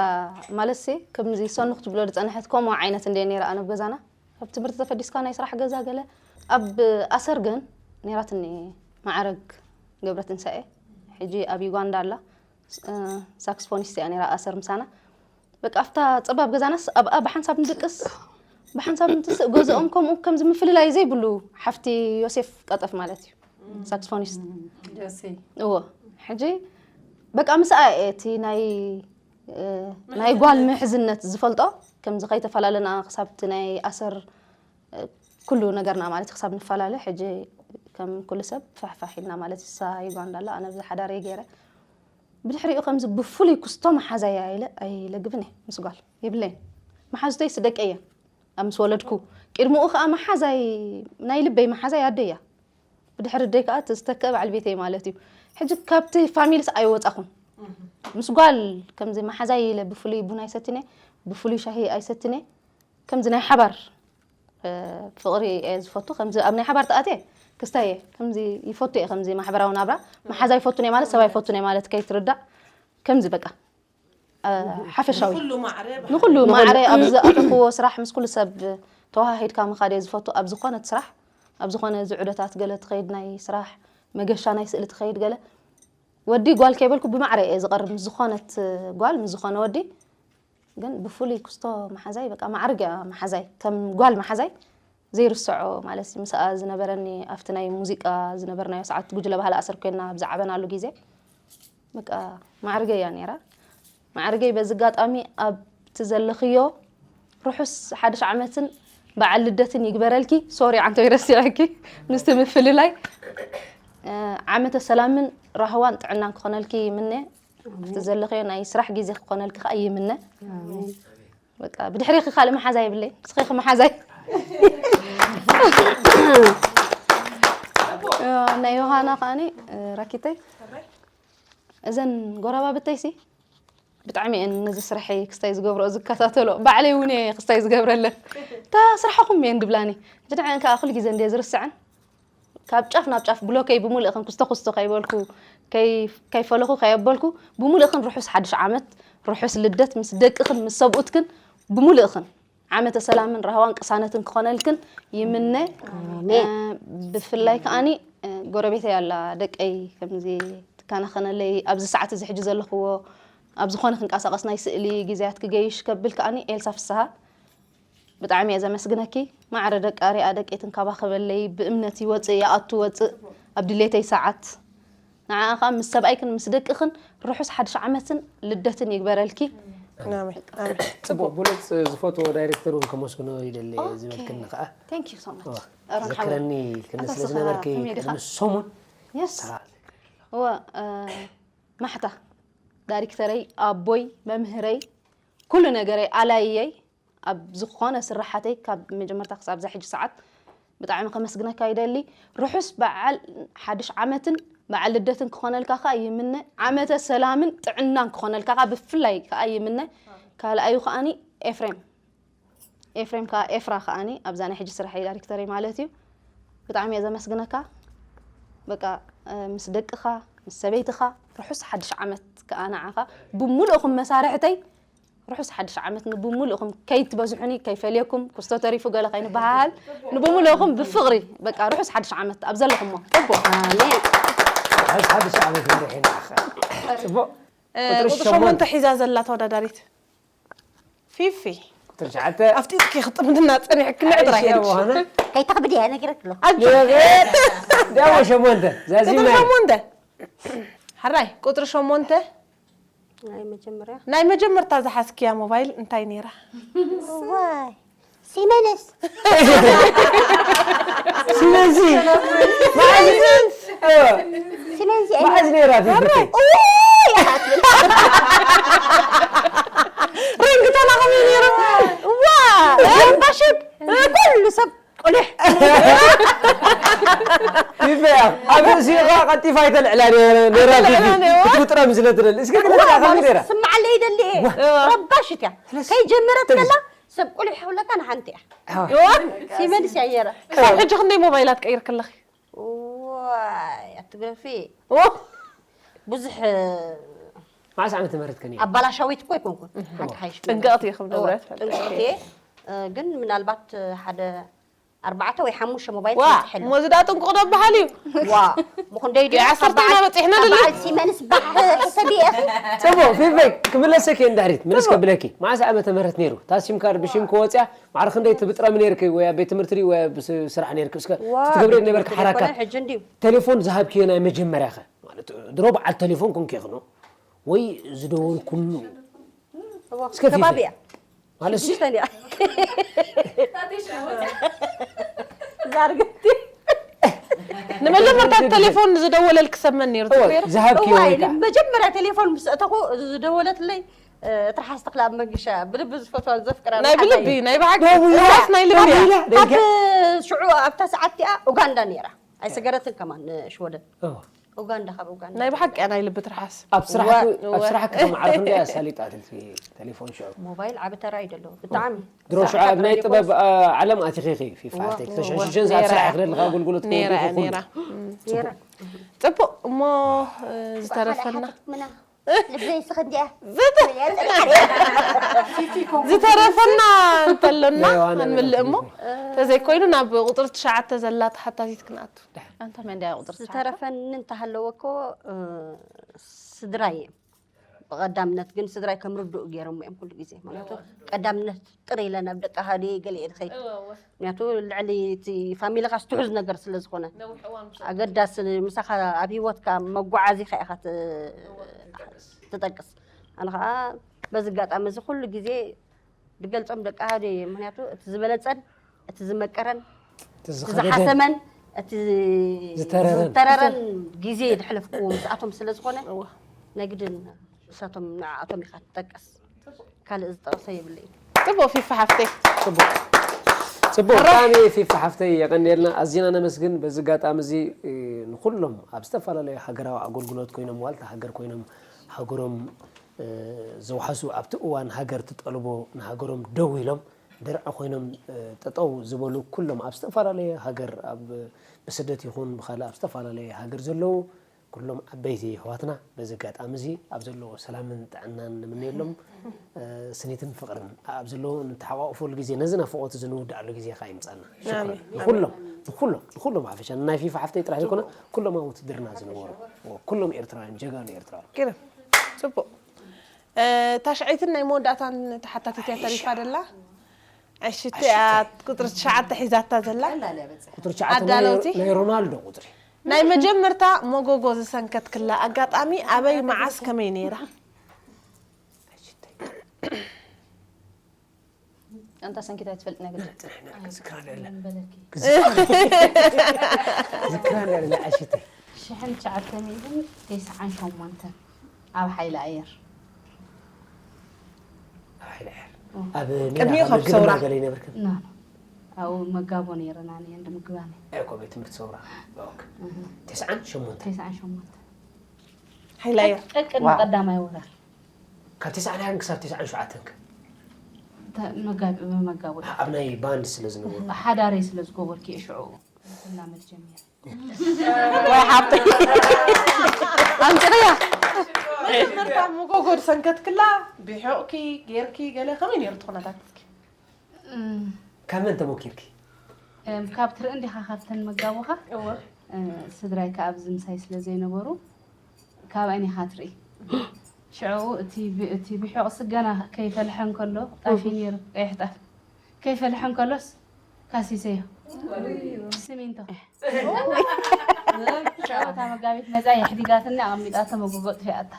ማለትሲ፣ ከምዚ ሰኑ ክትብሎ ዝጸንሐት ከምኡ ዓይነት እንድየ ነይራ ኣነ ኣብ ገዛና። ካብ ትምህርቲ ተፈዲስካ ናይ ስራሕ ገዛ ገለ። ኣብ ኣሰር ግን ነይራትኒ ማዕረግ ገብረትንሳኤ። ሕጂ ኣብ ዩጋንዳ ኣላ። እ፣ ሳክስፎኒስት እያ ነይራ ኣሰር ምሳና። በቃ ኣብታ ጸባብ ገዛናስ ኣብኣ ብሓንሳብ ንድቅስ፣ ብሓንሳብ ንትስእ፣ ገዝኦም ከምኡ ከምዚ ምፍልላይ ዘይብሉ ሓፍቲ ዮሴፍ ቀጠፍ ማለት እዩ። ሳክስፎኒስት። ዮሴ። እዎ። ሕጂ በቃ ምስኣ እየ እቲ ናይ፣ እ፣ ናይ ጓል ምሕዝነት ዝፈልጦ፣ ከምዚ ከይተፈላለና ክሳብ እቲ ናይ ኣሰር፣ እ፣ ኩሉ ነገርና ማለት ክሳብ ንፈላለ ሕጂ ከም ኩሉ ሰብ ፋሕፋሕ ኢልና ማለት እሳ ዩጋንዳ ኣላ ኣነ ብዚ ሓዳር እየ ገይረ ብድሕሪኡ ከምዚ ብፍሉይ ክስቶ መሓዛይ ኣይለ ኣይለግብን እየ ምስ ጓል የብለይን መሓዙተይ ስደቀ እየ ኣብ ምስ ወለድኩ ቅድምኡ ከዓ መሓዛይ ናይ ልበይ መሓዛይ ኣደያ ብድሕሪ ደይ ከዓ ዝተከእ በዓል ቤተይ ማለት እዩ ሕጂ ካብቲ ፋሚልስ ኣይወፃኹን ምስ ጓል ከምዚ መሓዛይ ኢለ ብፍሉይ ቡን ኣይሰትነ ብፍሉይ ሻሂ ኣይሰትነ ከምዚ ናይ ሓባር ፍቕሪ እየ ዝፈቱ ከምዚ ኣብ ናይ ሓባር ተኣትየ ክስታይ እየ ከምዚ ይፈቱ እየ ከምዚ ማሕበራዊ ናብራ መሓዛ ይፈቱን እየ ማለት ሰባ ይፈቱን እየ ማለት ከይትርዳእ ከምዚ በቃ ሓፈሻዊ ንኩሉ ማዕረ ኣብ ዝኣተኽዎ ስራሕ ምስ ኩሉ ሰብ ተዋሃሂድካ ምኻድ እየ ዝፈቱ ኣብ ዝኾነት ስራሕ ኣብ ዝኾነ ዝዑደታት ገለ ትኸይድ ናይ ስራሕ መገሻ ናይ ስእሊ ትኸይድ ገለ ወዲ ጓል ከይበልኩ ብማዕረ እየ ዝቐርብ ምስ ዝኾነት ጓል ምስ ዝኾነ ወዲ ግን ብፍሉይ ክስቶ መሓዛይ በቃ ማዕርግ እያ መሓዛይ ከም ጓል መሓዛይ ዘይርስዖ ማለት ምስኣ ዝነበረኒ ኣብቲ ናይ ሙዚቃ ዝነበርናዮ ሰዓት ጉጅለ ባህሊ ኣሰር ኮይና ኣብ ዝዓበናሉ ግዜ በቃ ማዕርገይ እያ ነይራ ማዕርገይ በዚ ኣጋጣሚ ኣብቲ ዘለኽዮ ርሑስ ሓድሽ ዓመትን በዓል ልደትን ይግበረልኪ ሶሪ ዓንተይ ረሲዐኪ ምስቲ ምፍልላይ ዓመተ ሰላምን ራህዋን ጥዕናን ክኾነልኪ ይምነ ኣብቲ ዘለኽዮ ናይ ስራሕ ግዜ ክኾነልኪ ከዓ ይምነ በቃ ብድሕሪኺ ካልእ መሓዛ የብለይ ንስኺ መሓዛይ ናይ ዮሃና ከዓኒ ራኪተይ እዘን ጎረባብተይሲ ብጣዕሚ እየን ነዚ ስርሐይ ክስታይ ዝገብረኦ ዝከታተሎ ባዕለይ እውን እየ ክስታይ ዝገብረለን እታ ስራሕኹም እየን ድብላኒ ሕጂ ንዐን ከዓ ኩሉ ግዜ እንድየ ዝርስዐን ካብ ጫፍ ናብ ጫፍ ብሎከይ ብምልእኽን ክስቶ ክስቶ ከይበልኩ ከይፈለኹ ከየበልኩ ብምልእኽን ርሑስ ሓድሽ ዓመት ርሑስ ልደት ምስ ደቅኽን ምስ ሰብኡትክን ብምልእኽን ዓመተ ሰላምን ራህዋን ቅሳነትን ክኾነልክን ይምነ ብፍላይ ከዓኒ ጎረቤተይ ኣላ ደቀይ ከምዚ ትከናኸነለይ ኣብዚ ሰዓት እዚ ሕጂ ዘለኽዎ ኣብ ዝኾነ ክንቀሳቐስ ናይ ስእሊ ግዜያት ክገይሽ ከብል ከዓኒ ኤልሳ ፍስሃ ብጣዕሚ እየ ዘመስግነኪ ማዕረ ደቃ ሪኣ ደቂ ትንከባኸበለይ ብእምነት ይወፅእ ይኣቱ ወፅእ ኣብ ድሌተይ ሰዓት ንዓኣ ከዓ ምስ ሰብኣይክን ምስ ደቅኽን ርሑስ ሓድሽ ዓመትን ልደትን ይግበረልኪ ጽቡቅ ብሉፅ ዝፈትዎ ዳይሬክተር እውን ከመስግኖ ይደሊ ዝበልክኒ ከዓ ዘክረኒ ክኒ ስለ ዝነበርኪ ቅድሚ ሰሙን እወ ማሕታ ዳይሬክተረይ ኣቦይ መምህረይ ኩሉ ነገረይ ኣላይየይ ኣብ ዝኾነ ስራሓተይ ካብ መጀመርታ ክሳብ እዛ ሕጂ ሰዓት ብጣዕሚ ከመስግነካ ይደሊ። ርሑስ በዓል ሓድሽ ዓመትን በዓል ልደትን ክኾነልካ ከዓ ይምነ። ዓመተ ሰላምን ጥዕናን ክኾነልካ ከዓ ብፍላይ ከዓ ይምነ። ካልኣዩ ከዓኒ ኤፍሬም ኤፍሬም ከዓ ኤፍራ ከዓኒ ኣብዛ ናይ ሕጂ ስራሐይ ዳይሬክተረይ ማለት እዩ። ብጣዕሚ እየ ዘመስግነካ። በቃ ምስ ደቅኻ ምስ ሰበይትኻ ርሑስ ሓድሽ ዓመት ከዓ ንዓኻ ብሙሉእኹም መሳርሕተይ ርሑስ ሓድሽ ዓመት ንብሙሉእኹም ከይትበዝሑኒ ከይፈልየኩም ክስቶ ተሪፉ ገለ ከይንበሃሃል ንብሙሉእኹም ብፍቕሪ በቃ ርሑስ ሓድሽ ዓመት ኣብ ዘለኹሞ። ጽቡቕ። ኣሜን። ርሑስ ሓድሽ ዓመት ይምርሕና። ጽቡቕ። ቁጽሪ ሸሞንተ ሒዛ ዘላ ተወዳዳሪት ፊፊ። ቁጽሪ ትሽዓተ። ኣፍጢጥኪ ክጥምትና ጸኒሕክኒ ጥራይ። ከይተኽብድያ ነጊረክሎ። ዳሞ ሸሞንተ ዛዚም ቁጽሪ ሸሞንተ። ሕራይ ቁጽሪ ሸሞንተ ናይ መጀመርያ ናይ መጀመርታ ዝሓዝክያ ሞባይል እንታይ ነይራ? ዋይ ሲመንስ ስለዚ ስለዚ መዓዝ ነይራ ፊፊ? ሪንግቶና ከመይ ነይሩ? ዋ ባሽብ ኩሉ ሰብ ቁልሕ ፊፊ ኣብ ርእሲኻ ቀልጢፋ ኣይተልዕላ ነይራ ፊፊ ክትብጥረም ስለ ትደሊ እስከ ግለጽ ከመይ ነይራ? ስምዓለይ ይደሊ እየ ረባሽት እያ ከይጀመረት ከላ ሰብ ቁልሕ ይብለካ ንሓንቲ እያ ሲመልስ እያ ነይራ ክሳብ ሕጂ ክንደይ ሞባይላት ቀይርክለኺ ዋይ ኣትግረፊ ብዙሕ መዓስ ዓመተ ምህረት ከን እዩ ኣባላሻዊት እኮ ኣይኮንኩን ሓቂ ሓይሽ ጥንቅቕቲ ኢኹም ንብረት ጥንቅቕቲ እየ ግን ምናልባት ሓደ ኣርባዕተ ወይ ሓሙሽተ ሞባይል ዋ ትሕል እሞ ዝዳ ጥንቁቕ ዶ በሃል እዩ ዋ ምኹንደይ ድዩ ዓሰርተ ኢና በፂሕና ዘለና በዓል ሲመንስ ባሕ ሕሰቢ እየ ጽቡቕ ፊፈይ ክምለሰኪ እንድሕሪት ምልስ ከብለኪ መዓስ ዓመተ ምህረት ነይሩ እታ ሲም ካርድ ብሽም ክወፅያ ማዕረ ክንደይ ትብጥረሚ ነይርኪ ወይ ኣብ ቤት ትምህርቲ ወይ ኣብ ስ- ስራሕ ነይርኪ እስከ ዋ፣ ትገብሪ ትምህርቲ ነበርኪ ዘይኮነ ሓራካት ሕጂ እንድዩ። ቴሌፎን ዝሃብክዮ ናይ መጀመርያ ኸ ማለት ድሮ በዓል ቴሌፎን ኮንኪ ኽኖ ወይ ዝደወልኩሉ እዋ፣ እስከ ፊፊ። ከባቢ እያ። ማለት ሲ- ሽዱሽተ እንድያ። ዛርግቲ ንመጀመርታ ቴሌፎን ዝደወለልክ ሰመን ነይሩ ትክክል? ዝሃብኪ እዋይ ወይ ከዓ መጀመርያ ቴሌፎን ምስ እተኹ ዝደወለትለይ ትርሓስ ተክላ ኣብ መንግሻ ብልቢ ዝፈትዋ ዘፍቅራ ናይ ብልቢ ናይ ብሓቂ ትርሓስ ናይ ልቢ እያ። ኣብ ሽዑ ኣብታ ሰዓት እቲኣ ኡጋንዳ ነይራ ኣይሰገረትን ከማን ሽወደን ኡጋንዳ ካብ ኡጋንዳ ናይ ብሓቂ እያ ናይ ልቢ ትርሓስ። ኣብ ስራሕ ኣብ ስራሕ ከተማዕርፍ እንዳ ኣሳሊጣትልኪ ቴሌፎን ሽዑ ሞባይል ዓቢ ተራ እዩ ደሎ ብጣዕሚ ድሮ ሽዑ ኣብ ናይ ጥበብ ዓለም ኣቲኺኺ ፊፋ ተሽሽሽን ኣብ ስራሕ ክደልካ ኣገልግሎት ነይራ እያ ክወደልኩ ነይራ። ነይራ ጽቡቅ እሞ ዝተረፈና ምና ልበይ ስኽ እንዲያ ዝተረፈና እንተሎና ናይ ዋና ንምልእ እሞ ተዘይኮይኑ ናብ ቁፅሪ ትሽዓተ ዘላ ተሓታቲት ክንኣቱ። ኣንታ መን ድያ ቁፅሪ ትሽዓተ? ዝተረፈኒ እንተሃለወ እኮ ስድራይ እዮም ብቐዳምነት ግን ስድራይ ከም ርዱእ ገይሮም እዮም ኩሉ ግዜ ማለቱ ቀዳምነት ጥር ኢለ ናብ ደቂ ሃዲ ገለ ኢልኸይ ምክንያቱ ልዕሊ እቲ ፋሚሊኻ ስትሑዝ ነገር ስለ ዝኾነ ኣገዳሲ ምሳኻ ኣብ ሂወትካ መጓዓዚኻ ኢኻ ትጠቅስ ኣነ ከዓ በዚ ኣጋጣሚ እዚ ኩሉ ግዜ ድገልፆም ደቂ ሃዲ ምክንያቱ እቲ ዝበለፀን እቲ ዝመቀረን እቲ ዝሓሰመን እቲ ዝተረረን ግዜ ድሕለፍኩዎ ምስኣቶም ስለ ዝኾነ ናይ ግድን ንሳቶም ንዓኣቶም ኢኻ ትጠቅስ ካልእ ዝጠቕሰ የብለይ ፅቡቅ ፊፋ ሓፍተይ ፅቡቅ ብጣዕሚ ፊፋ ሓፍተይ የቀንየልና ኣዚና ነመስግን በዚ ኣጋጣሚ እዚ ንኩሎም ኣብ ዝተፈላለዩ ሃገራዊ ኣገልግሎት ኮይኖም ዋልታ ሃገር ኮይኖም ሃገሮም ዘውሓሱ ኣብቲ እዋን ሃገር ትጠልቦ ንሃገሮም ደው ኢሎም ድርዒ ኮይኖም ጠጠው ዝበሉ ኩሎም ኣብ ዝተፈላለየ ሃገር ኣብ ብስደት ይኹን ብካልእ ኣብ ዝተፈላለየ ሃገር ዘለዉ ኩሎም ዓበይቲ ኣሕዋትና በዚ ኣጋጣሚ እዚ ኣብ ዘለዎ ሰላምን ጥዕናን ንምነየሎም ስኒትን ፍቕርን ኣብ ዘለዎ ንተሓቋቑፈሉ ግዜ ነዚ ናፍቖት እዚ ንውድኣሉ ግዜ ከዓ ይምፃና ንኩሎም ንኩሎም ንኩሎም ሓፈሻ ናይ ፊፋ ሓፍተይ ጥራሕ ዘይኮነ ኩሎም ኣብ ውትድርና ዝነበሩ ኩሎም ኤርትራውያን ጀጋኑ ኤርትራውያን ግርም ፅቡቅ ታሽዐይትን ናይ መወዳእታን ተሓታቲት እያ ተሪፋ ደላ ዕሽቲ እያ ቁፅሪ ትሽዓተ ሒዛታ ዘላ ቁፅሪ ትሽዓተ ናይ ሮናልዶ ቁፅሪ ናይ መጀመርታ መጎጎ ዝሰንከትክላ ኣጋጣሚ ኣበይ መዓስ ከመይ ነይራ ኣንታ ሰንኪታ ትፈልጥ ነገር ዝክራ ኣለለ ዓሽተ ሽሕን ትሽዓተ ሚእትን ተስዓን ሸሞንተን ኣብ ሓይሊ ኣየር ኣብ ሓይሊ ኣየር ኣብ ቅድሚኡ ካብ ሰውራ ገለ ይነበርክን ኣብኡ መጋቦ ነይረና ንየን ድምግባኒ እኮ ቤት ትምህርቲ ሰውራ ተስዓን ሸሞንተ ተስዓን ሸሞንተ ሓይሊ ኣየር ቅድሚ ቀዳማይ ወራር ካብ ተስዓን ሓደን ክሳብ ተስዓን ሸውዓተን ከ መጋቢ ብመጋቦ ኣብ ናይ ባንድ ስለ ዝነበሩ ሓዳረይ ስለ ዝገበርኩ እየ ሽዑ ክላመድ ጀሚረ ወይ ሓብተይ ኣምፅቕያ መጎጎድ ሰንከትክላ ብሕቕኪ ጌርኪ ገለ ከመይ ነይሩ እቲ ኩነታት እስኪ ካብ መን ተሞኪርኪ ካብ ትርኢ እንዲኻ ካብተን መጋቦኻ ስድራይ ከ ኣብዚ ምሳይ ስለ ዘይነበሩ ካብኣን ኢኻ ትርኢ ሽዑ እቲ ብሕቕ ስገና ከይፈልሐ እንከሎ ጣፊ ነይሩ ቀይሕ ጣፍ ከይፈልሐ እንከሎስ ካሲሰዮ ስሚንቶ ሸወታ መጋቢት መፃ የሕዲጋትኒ ኣቐሚጣቶ መጎጎ ጥፊኣታ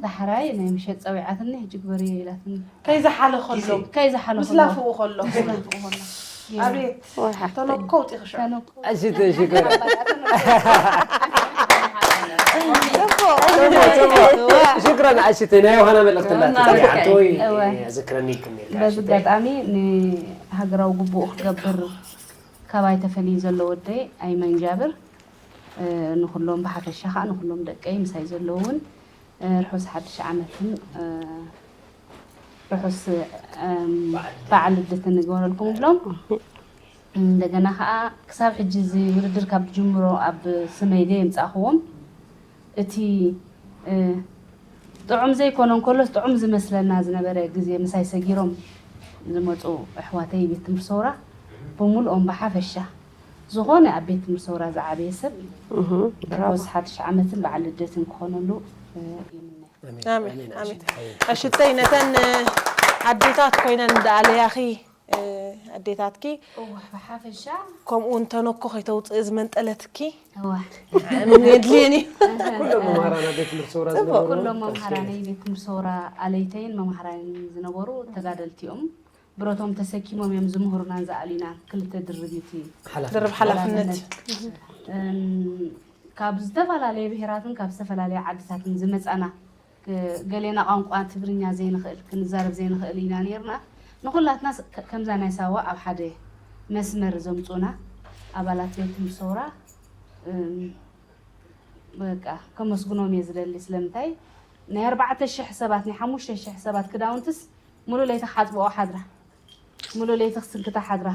ዳሕራይ ናይ ምሸት ፀዊዓትኒ ሕጂ ግበርዮ ኢላትኒ ከይዝሓለ ከሎ ከይዝሓለ ምስ ላፍኡ ከሎ ዝላፍኡ ከሎ ኣቤት ተነኮ ውጢ ክሸ ተነኮ ኣሽተ ሽኮር ሽክረን ኣሽተ ናይ ዮሃና መልእክቲ ኣላትወይ ዝክረኒ በዚ ኣጋጣሚ ንሃገራዊ ግቡኡ ክገብር ካባይ ተፈልዩ ዘሎ ወደይ ኣይመን ጃብር ንኩሎም ብሓፈሻ ከዓ ንኩሎም ደቀይ ምሳይ ዘለዉ እውን ርሑስ ሓድሽ ዓመትን ርሑስ በዓል ልደትን ንግበረልኩም ብሎም እንደገና ከዓ ክሳብ ሕጂ እዚ ውድድር ካብ ጅምሮ ኣብ ስመይ ደየምፃእክዎም እቲ ጥዑም ዘይኮነ እንከሎስ ጥዑም ዝመስለና ዝነበረ ግዜ ምሳይ ሰጊሮም ዝመፁ ኣሕዋተይ ቤት ትምህርቲ ሰውራ ብምልኦም ብሓፈሻ ዝኾነ ኣብ ቤት ትምህርቲ ሰውራ ዝዓበየ ሰብ ርሑስ ሓድሽ ዓመትን በዓል ልደትን ክኾነሉ ይምነ ኣሽተይ ነተን ኣዴታት ኮይነን ደኣለያኺ ኣዴታትኪ ብሓፈሻ ከምኡ እውን ተነኮ ከይተውፅእ ዝመንጠለትኪ እዋ የድልየን እዩ ኩሎም መምሃራን ኣብ ቤት ትምህርቲ ሰውራ ዝነበሩ ኩሎም መምሃራነይ ቤት ትምህርቲ ሰውራ ኣለይተይን መምሃራንን ዝነበሩ ተጋደልቲ እዮም ብረቶም ተሰኪሞም እዮም ዝምህሩናን ዝኣልዩናን። ክልተ ድርብ እዩ እቲ ሓላፍነት። ድርብ ሓላፍነት። እም፣ ካብ ዝተፈላለየ ብሄራትን ካብ ዝተፈላለየ ዓድታትን ዝመፃና፣ እ፣ ገሌና ቋንቋ ትግርኛ ዘይንኽእል፣ ክንዛረብ ዘይንኽእል ኢና ነይርና። ንኹላትና ስ-፣ ከ-፣ ከምዛ ናይ ሳዋ ኣብ ሓደ መስመር ዘምፁና ኣባላት ቤት ትምህርቲ ሰውራ፣ እም፣ በቃ ከመስግኖም እየ ዝደሊ። ስለምንታይ ናይ ኣርባዕተ ሽሕ ሰባት፣ ናይ ሓሙሽተ ሽሕ ሰባት ክዳውንትስ ሙሉ ለይቲ ክሓፅብኦ ሓድራ፣ ሙሉ ለይቲ ክስንክታ ሓድራ፣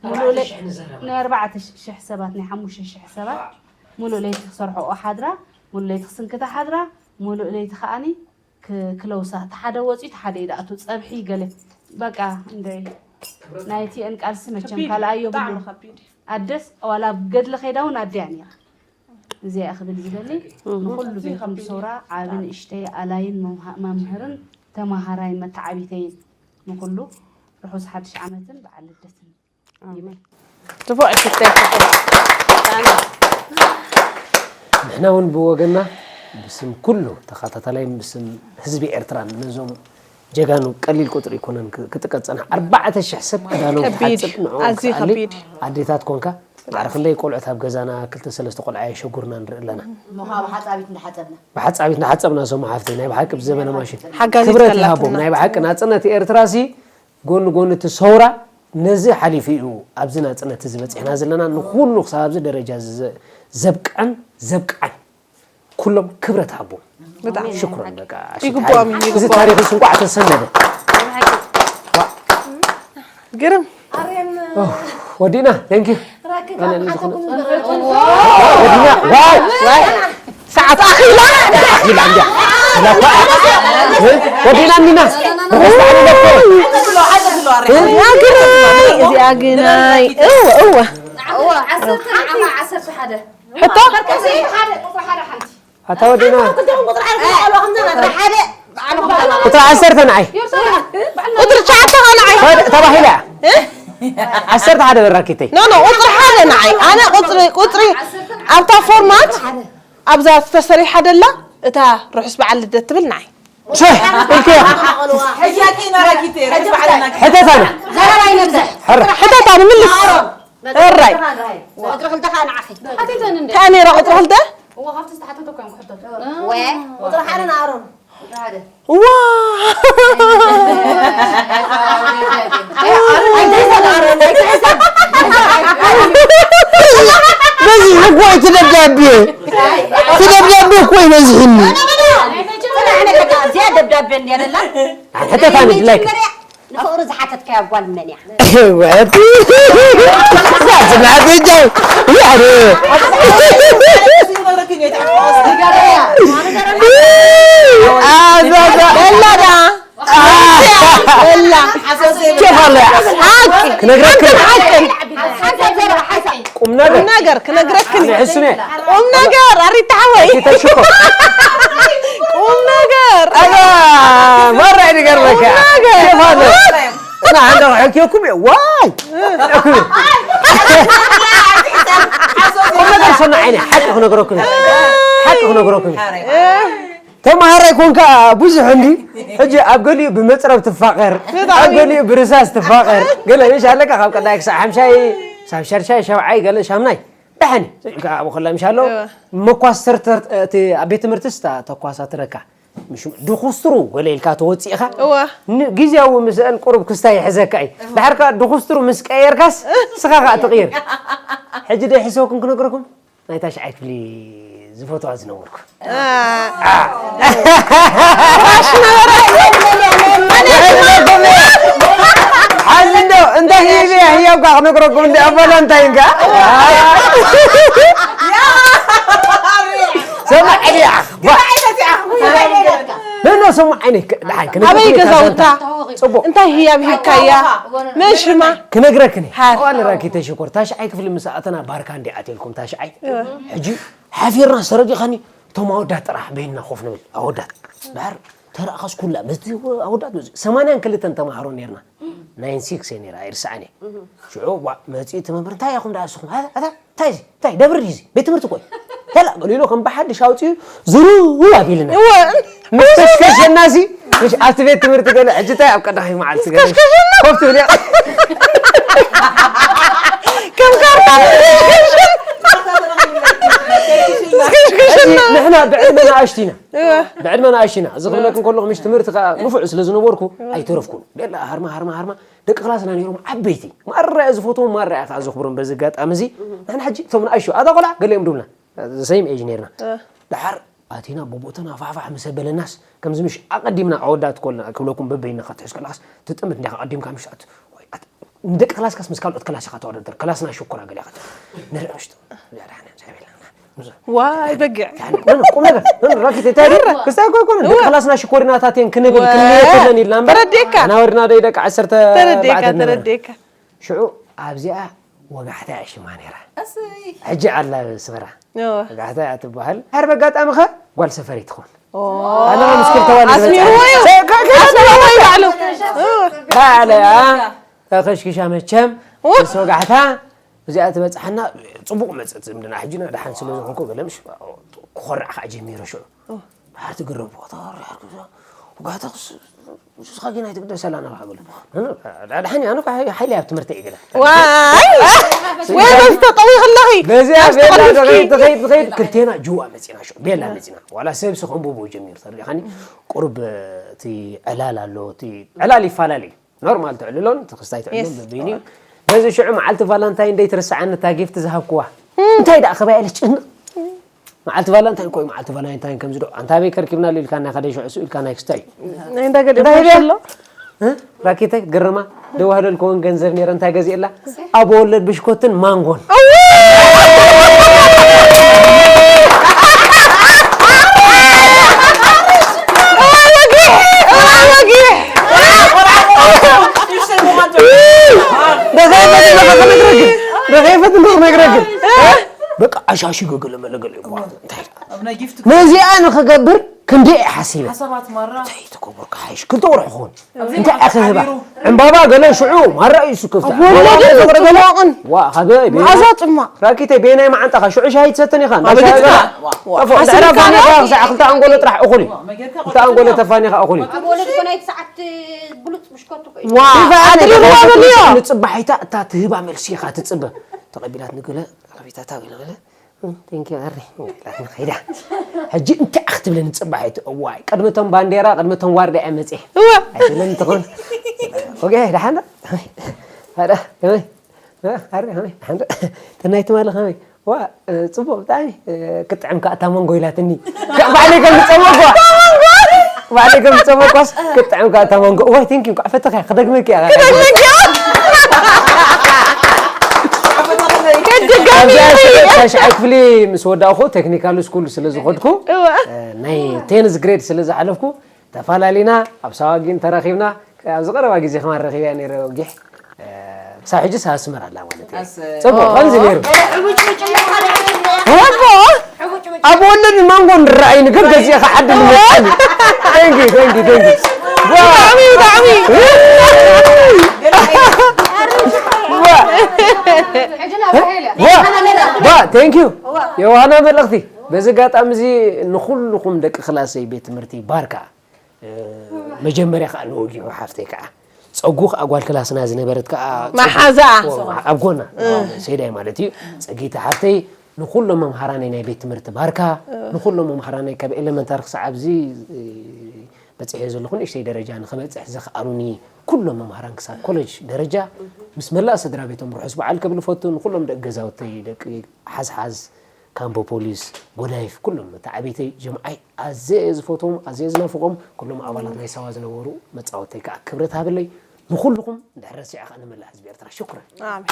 ሙሉ ለይ-፣ ናይ ኣርባዕተ ሽሕ ሰባት፣ ናይ ሓሙሽተ ሽሕ ሰባት ሙሉ ለይቲ ክሰርሕኦ ሓድራ፣ ሙሉ ለይቲ ክስንክታ ሓድራ፣ ሙሉ ለይቲ ከዓኒ ክ-፣ ክለውሳ፣ እቲ ሓደ ወፂኡ እቲ ሓደ እዩ ዝኣቱ፣ ፀብሒ ገለ በቃ እንደ ናይቲአን ቃልሲ መቸም ከቢድ እዩ። ካልኣዮ ብጣዕሚ ብሉ ከቢድ እዩ። ኣደስ ዋላ ኣብ ገድሊ ከይዳ እውን ኣደያ ነይራ። እዚኣ ክብል ዝደሊ ንኹሉ ኣዝዩ ቤት ከቢድ እዩ። ሰውራ ዓቢ ንእሽተይ ኣላይን መምሃ-፣ መምህርን ተማሃራይን መተዓቢተይን ንኹሉ ርሑስ ሓድሽ ዓመትን በዓል ልደትን ይብል። ጽቡቕ እሽተይ። ንሕና እውን ብወገና ብስም ኩሉ ተኸታታላይ ብስም ህዝቢ ኤርትራን ነዞም ጀጋኑ ቀሊል ቁፅሪ ይኮነን ክ-፣ ክጥቀፅ ፀንሕ ኣርባዕተ ሽሕ ሰብ ክዳኖም ከቢድ ክሓፅብ ንዕኡ ኣዝዩ ክኣሊ ከቢድ። ኣዴታት ኮንካ ዳዕሪ ክንደይ ቆልዑት ኣብ ገዛና ክልተ ሰለስተ ቆልዓ የሸጉርና ንርኢ ኣለና እሞ ከዓ ብሓፃቢት እንዳሓፀብና ብሓፃቢት ንሓፀብና ሶማ ሓፍተይ ናይ ብሓቂ ብዘበነ ማሽን ሓጋዚት ክብረት ከላትና። ይሃቦም ናይ ብሓቂ ናፅነት ኤርትራ ሲ ጎኒ ጎኒ እቲ ሰውራ ነዚ ሓሊፉ እዩ ኣብዚ ናፅነት እዚ በፂሕና ዘለና ንኩሉ ክሳብ ኣብዚ ደረጃ እዚ ዘ-፣ ዘብቅዐን ዘብቅዓን ኩሎም ክብረት ሃቦም ብጣዕሚ ሽኩረን በቃ ይግብኦም እዩ፣ እዚ ይግብኦም። ታሪክ እዚ እንኳዕ ተሰነደ ግርም ወዲና thank you ወዲና ዋው ሰዓት ኣኺላ ኢላ እንዲያ ኢላ እኳ ወዲና እንዲና ርሑስ በዓል ይለኩም እዚኣ ግናይ እዚኣ ግናይ እወ እወ ሕቶ ኣታ ወዲና ቁፅሪ ዓሰርተ ንዓይ ቁፅሪ ትሽዓተ ኸ ንዓይ ተባሂላ እያ ዓሰርተ ሓደ በራኪተይ ኖ ኖ ቁፅሪ ሓደ ንዓይ ኣነ ቁፅሪ ቁፅሪ ኣብታ ፎርማት ኣብዛ ዝተሰሪሓ ደላ እታ ርሑስ በዓል ልደት ትብል ንዓይ ሸሕ ኢልክያ ሕተታና ዘረባ ይነብዛሕ ሕረ ሕተታ ንምልስ እራይ ቁፅሪ ክልተ ከዓ ንዓኺ ከኣ ነይራ ቁፅሪ ክልተ ወ ቁፅሪ ሓደ ንኣሮን ቁፅሪ ሓደ ዋ በዚሑ እኮ እዩ እቲ ደብዳቤ እቲ ደብዳቤ እኮ ይበዝሕኒ እዚኣ ደብዳቤ እንዲያ ደላ ሕተታኒ ድላይክ ንፍቅሪ ዝሓተትካያ ጓል መን እያ ወዲ ዛዝና ቤጃው ያሬ በላዳ በላ ኬፍ ኣለያ ሓቂ ክነግረክን ሓቅን ቁም ነገር ነገር ክነግረክን ሕሱነ ቁም ነገር ኣሪታ ሓወይ ተሽኮ ቁም ነገር ኣዛ ማራ ይገርመካ ነገር። ኬፍ ኣሎ እና ሓንደ ሕክዮኩም ዋይ ቁም ነገር ሰና ዓይነ ሓቂ ክነግረኩም ሓቂ ክነግረኩም ተማሃራይ ኮንካ ብዙሕ እንዲ ሕጂ ኣብ ገሊኡ ብመፅረብ ትፋቐር ኣብ ገሊኡ ብርሳስ ትፋቐር ገለ ሽ ኣለካ ካብ ቀዳይ ክሳብ ሓምሻይ ሳብ ሸርሻይ ሸብዓይ ገለ ሻምናይ ደሓኒ ስዒልካ ኣብኡ ከላ ምሽ ኣሎ መኳስተር እቲ ኣብ ቤት ትምህርትስ ተኳሳትረካ ምሽ ድኹስትሩ ገለ ኢልካ ተወፂእኻ እዋ ግዜያዊ ምስአን ቁሩብ ክስታይ ይሕዘካ እዩ ድሓርካ ድኹስትሩ ምስ ቀየርካስ ስኻ ከዓ ትቕይር ሕጂ ደ ሒሰብኩም ክነግረኩም ናይ ታሽዓይ ክፍሊ ዝፈትዋ ዝነበርኩ ሓዚ እንዶ እንታይ ሂበ ህያብካ ክነግረኩም እንዲ ኣባላ እንታይ እንካ ሰማዕ ዕልያ ነኖ ሰማዕ ዓይነ ደሓን ኣበይ ገዛውታ ፅቡቅ እንታይ ህያብ ሂብካያ መን ሽማ ክነግረክኒ ሃር። ዋን ራኪተ ሽኮር ታሽዓይ ክፍሊ ምስ ኣተና ባርካ እንዲ ኣትልኩም ታሽዓይ ሕጂ ሓፊርና ሰረዲኻኒ እቶም ኣወዳት ጥራሕ በይንና ኮፍ ንብል ኣወዳት ድሓር ተረኣኻስ ኩላ በቲ ኣወዳት በዚ ሰማንያን ክልተን ተማሃሮ ነርና ናይን ሲክስ እየ ነራ ኣይርስዓን እየ ሽዑ ዋ መፂኡ እቲ መምህር እንታይ ኢኹም ደኣ ንስኹም ኣታ እንታይ እዚ እንታይ ደብሪ ድዩ እዚ ቤት ትምህርቲ እኮ እዩ ተላ ገሊሎ ከም ብሓድሽ ኣውፂኡ ዝርው ኣቢልና ምስ ተሽከሸና ሲ ምሽ ኣብቲ ቤት ትምህርቲ ገለ ሕጂ እንታይ ኣብ ቀዳማይ መዓልቲ ገለ ኮፍ ትብል እያ። ከም ካርታ ንሕና ብዕድመና ኣሽቲና ብዕድመና ኣሽቲና እዚ ክብለክን ከለኹ ምሽ ትምህርቲ ከዓ ንፉዕ ስለ ዝነበርኩ ኣይተረፍኩን። ቤላ ሃርማ ሃርማ ሃርማ ደቂ ክላስና ነይሮም ዓበይቲ ማራ እየ ዝፈትዎም ማራ እየ ከዓ ዘኽብሮም። በዚ ኣጋጣሚ እዚ ንሕና ሕጂ እቶም ንኣሽቱ ኣታ ቆልዓ ገሊኦም ድብልና ሰይም ኤጅ ነርና። ድሓር ኣቲና ብቦተና ፋሕፋሕ ምስ ኣበለናስ ከምዚ ምሽ ኣቐዲምና ኣወዳት ኮልና ክብለኩም በበይንኻ ትሕዝ ከለኻስ ትጥምት እንዲኻ ቀዲምካ ምሽ ኣት ወይ ኣት ንደቂ ክላስካስ ምስ ካልኦት ክላስ ኢኻ ተወዳደር ክላስና ሽኩራ ገሊኻ ንርኢ ምሽቱ ዋይ በጊዕ ቁም ነገር ራኪት እንታይ ክስታይ ኮ ይኮነ ደቂ ክላስና ሽኮሪናታት እየን ክንብል ክንየለን ኢልና እምበር ተረዲእካ ናወድና ደይ ደቂ ዓሰርተ ተረዲእካ ተረዲእካ ሽዑ ኣብዚኣ ወጋሕታ እያ ሽማ ነይራ። ሕጂ ኣላ ስመራ ወጋሕታ እያ ትበሃል። ድሓር በጋጣሚ ኸ ጓል ሰፈሪ ትኾን ኣለና ምስ ክልተ ዋል ኣስሚርዎ እዩ ኣስሚርዎ እዩ ባዕሉ ባዕለያ ተኸሽኪሻ መቸም ምስ ወጋሕታ እዚኣ ትበፅሓና ፅቡቕ መፅእ ዝምድና ሕጂና ደሓን ስለ ዝኾንኩ ገለ ምሽ ክኾርዕ ከዓ ጀሚሩ ሽዑ ድሓር ትግረም ቦታ ወሪሓ ወጋሕታ ንስኻ ግን ኣይትግደሰላ ናባኻ በሉ። ደሓን እያ፣ ኣነ እኮ ሓይሊ ኣብ ትምህርቲ እየ ገለ። ዋይ ወይ በዚ ተጠዊኺ ኣለኺ። በዚኣ ቤላ ትኸይድ ትኸይድ ትኸይድ ክልቴና ጅዋ መፂና ሽዑ ቤላ መፂና ዋላ ሰብሲ ከንብቦ ጀሚሩ ተሪኻኒ ቁሩብ እቲ ዕላል ኣሎ እቲ ዕላል ይፈላለ እዩ ኖርማል ትዕልሎን እቲ ክስታይ ትዕልሎን በበይኑ እዩ። በዚ ሽዑ መዓልቲ ቫላንታይን ደይ ትርስዓኒ እታ ጊፍት ዝሃብክዋ እንታይ ደኣ ከባይ ኢለ ጭንቕ መዓልቲ ቫላንታይን ኮይ መዓልቲ ቫላንታይን ከምዚ ዶ ኣንታ በይ ከርኪብና ኢልካና ከደ ሽዑ እሱ ኢልካና ክስታይ እዩ ናይ እንዳ ገደ እንታይ ብላሽ ኣሎ ራኬተይ ግርማ ደዋህለልኩ እውን ገንዘብ ነይረ እንታይ ገዚእላ ኣብ ወለድ ብሽኮትን ማንጎን ረኸይፈት ነግረግን ረኸይፈት ነግረግን በቃ ኣሻሽጎ ገለ መለ ገለ ይበሃል እንታይ ነዚኣ ንኽገብር ክንደይ እየ ሓሲበ እንታይ ተገብርካ ሓይሽ ክልተ ወርሒ ክኸውን እንታይ እየ ክህባ ዕምባባ ገለ ሽዑ ማራ እዩ ስክፍታ ወለደ ጽማቕን ዋ ካበ መዓዛ ጽማቕ ራኪተይ ቤናይ መዓንጣኻ ሽዑ ሻሂ ትሰተን ኢኻ ክሳዕ ክልተ ኣንጎሎ ጥራሕ እኹል እዩ ክልተ ኣንጎሎ ተፋኒኻ እኹል እዩ ዋ ኣድሪርዋ በልዮ ንጽባሒታ እታ ትህባ መልሲ ኢኻ ትጽበ ተቐቢላት ንግለ ረቢታታ ገለገለ ቴንኪ ኣሪ ላትና ከይዳ ሕጂ እንታይ ክትብለኒ ጽባሒት እዋይ ቅድሚ ቶም ባንዴራ ቅድሚ ቶም ዋርዳ እየ መጽእ ኣይትብለኒ ትኾን ኦኬ ደሓን ደ ተናይ ትማሊ ከመይ ዋ ጽቡቅ ብጣዕሚ ክጥዕም ከዓ እታ መንጎ ኢላትኒ ባዕለይ ከም ዝጸመኳ ባዕለይ ከም ዝጸመኳስ ክጥዕም ከዓ እታ መንጎ እዋይ ቴንኪ እንኳዕ ፈተኻ ክደግመኪ እያ ኣብዚኣ ሽዑ ታሽዓይ ክፍሊ ምስ ወዳእኹ ቴክኒካል ስኩል ስለ ዝኸድኩ ናይ ቴንዝ ግሬድ ስለ ዝሓለፍኩ ተፋላሊና ኣብ ሳዋጊን ተራኺብና ኣብዚ ቀረባ ግዜ ከማን ረኺብያ ነይረ ወጊሕ ክሳብ ሕጂ ኣስመራ ኣላ ማለት እዩ ጽቡቅ ከምዚ ነይሩ ወቦ ኣብ ወለድ ማንጎ ንረኣይ ንገር ገዚእኻ ዓዲ ንመፅኒ ቴንኪ ቴንኪ ቴንኪ ብጣዕሚ ብጣዕሚ ቴንኪ የዋና መልእኽቲ በዚ ኣጋጣሚ እዚ ንኩልኩም ደቂ ክላሰይ ቤት ትምህርቲ ባርካ መጀመርያ ከዓ ንወጊሑ ሓፍተይ ከዓ ፀጉ ከዓ ጓል ክላስና ዝነበረት ከዓ መሓዛኣ ኣብ ጎና ሴዳይ ማለት እዩ ፀጊቲ ሓፍተይ ንኩሎም መምሃራነይ ናይ ቤት ትምህርቲ ባርካ ንኩሎም መምሃራነይ ካብ ኤሌመንታሪ ክሳዕ ኣብዚ በፂሐ ዘለኹ ንእሽተይ ደረጃ ንክበፅሕ ዘኽኣሉኒ ኩሎም መምሃራን ክሳብ ኮለጅ ደረጃ ምስ መላእ ስድራ ቤቶም ርሑስ በዓል ክብል ፈቱ ንኩሎም ደቂ ገዛውተይ ደቂ ሓዝሓዝ ካምቦ ፖሊስ ጎዳይፍ ኩሎም መተዓብይተይ ጀምዓይ ኣዘየ ዝፈትዎም ኣዘየ ዝናፍቆም ኩሎም ኣባላት ናይ ሳዋ ዝነበሩ መፃወተይ ከዓ ክብረት ሃበለይ ንኩልኩም እንድሕር ረሲዐ ከዓ ንመላእ ህዝቢ ኤርትራ ሽኩረን ኣሜን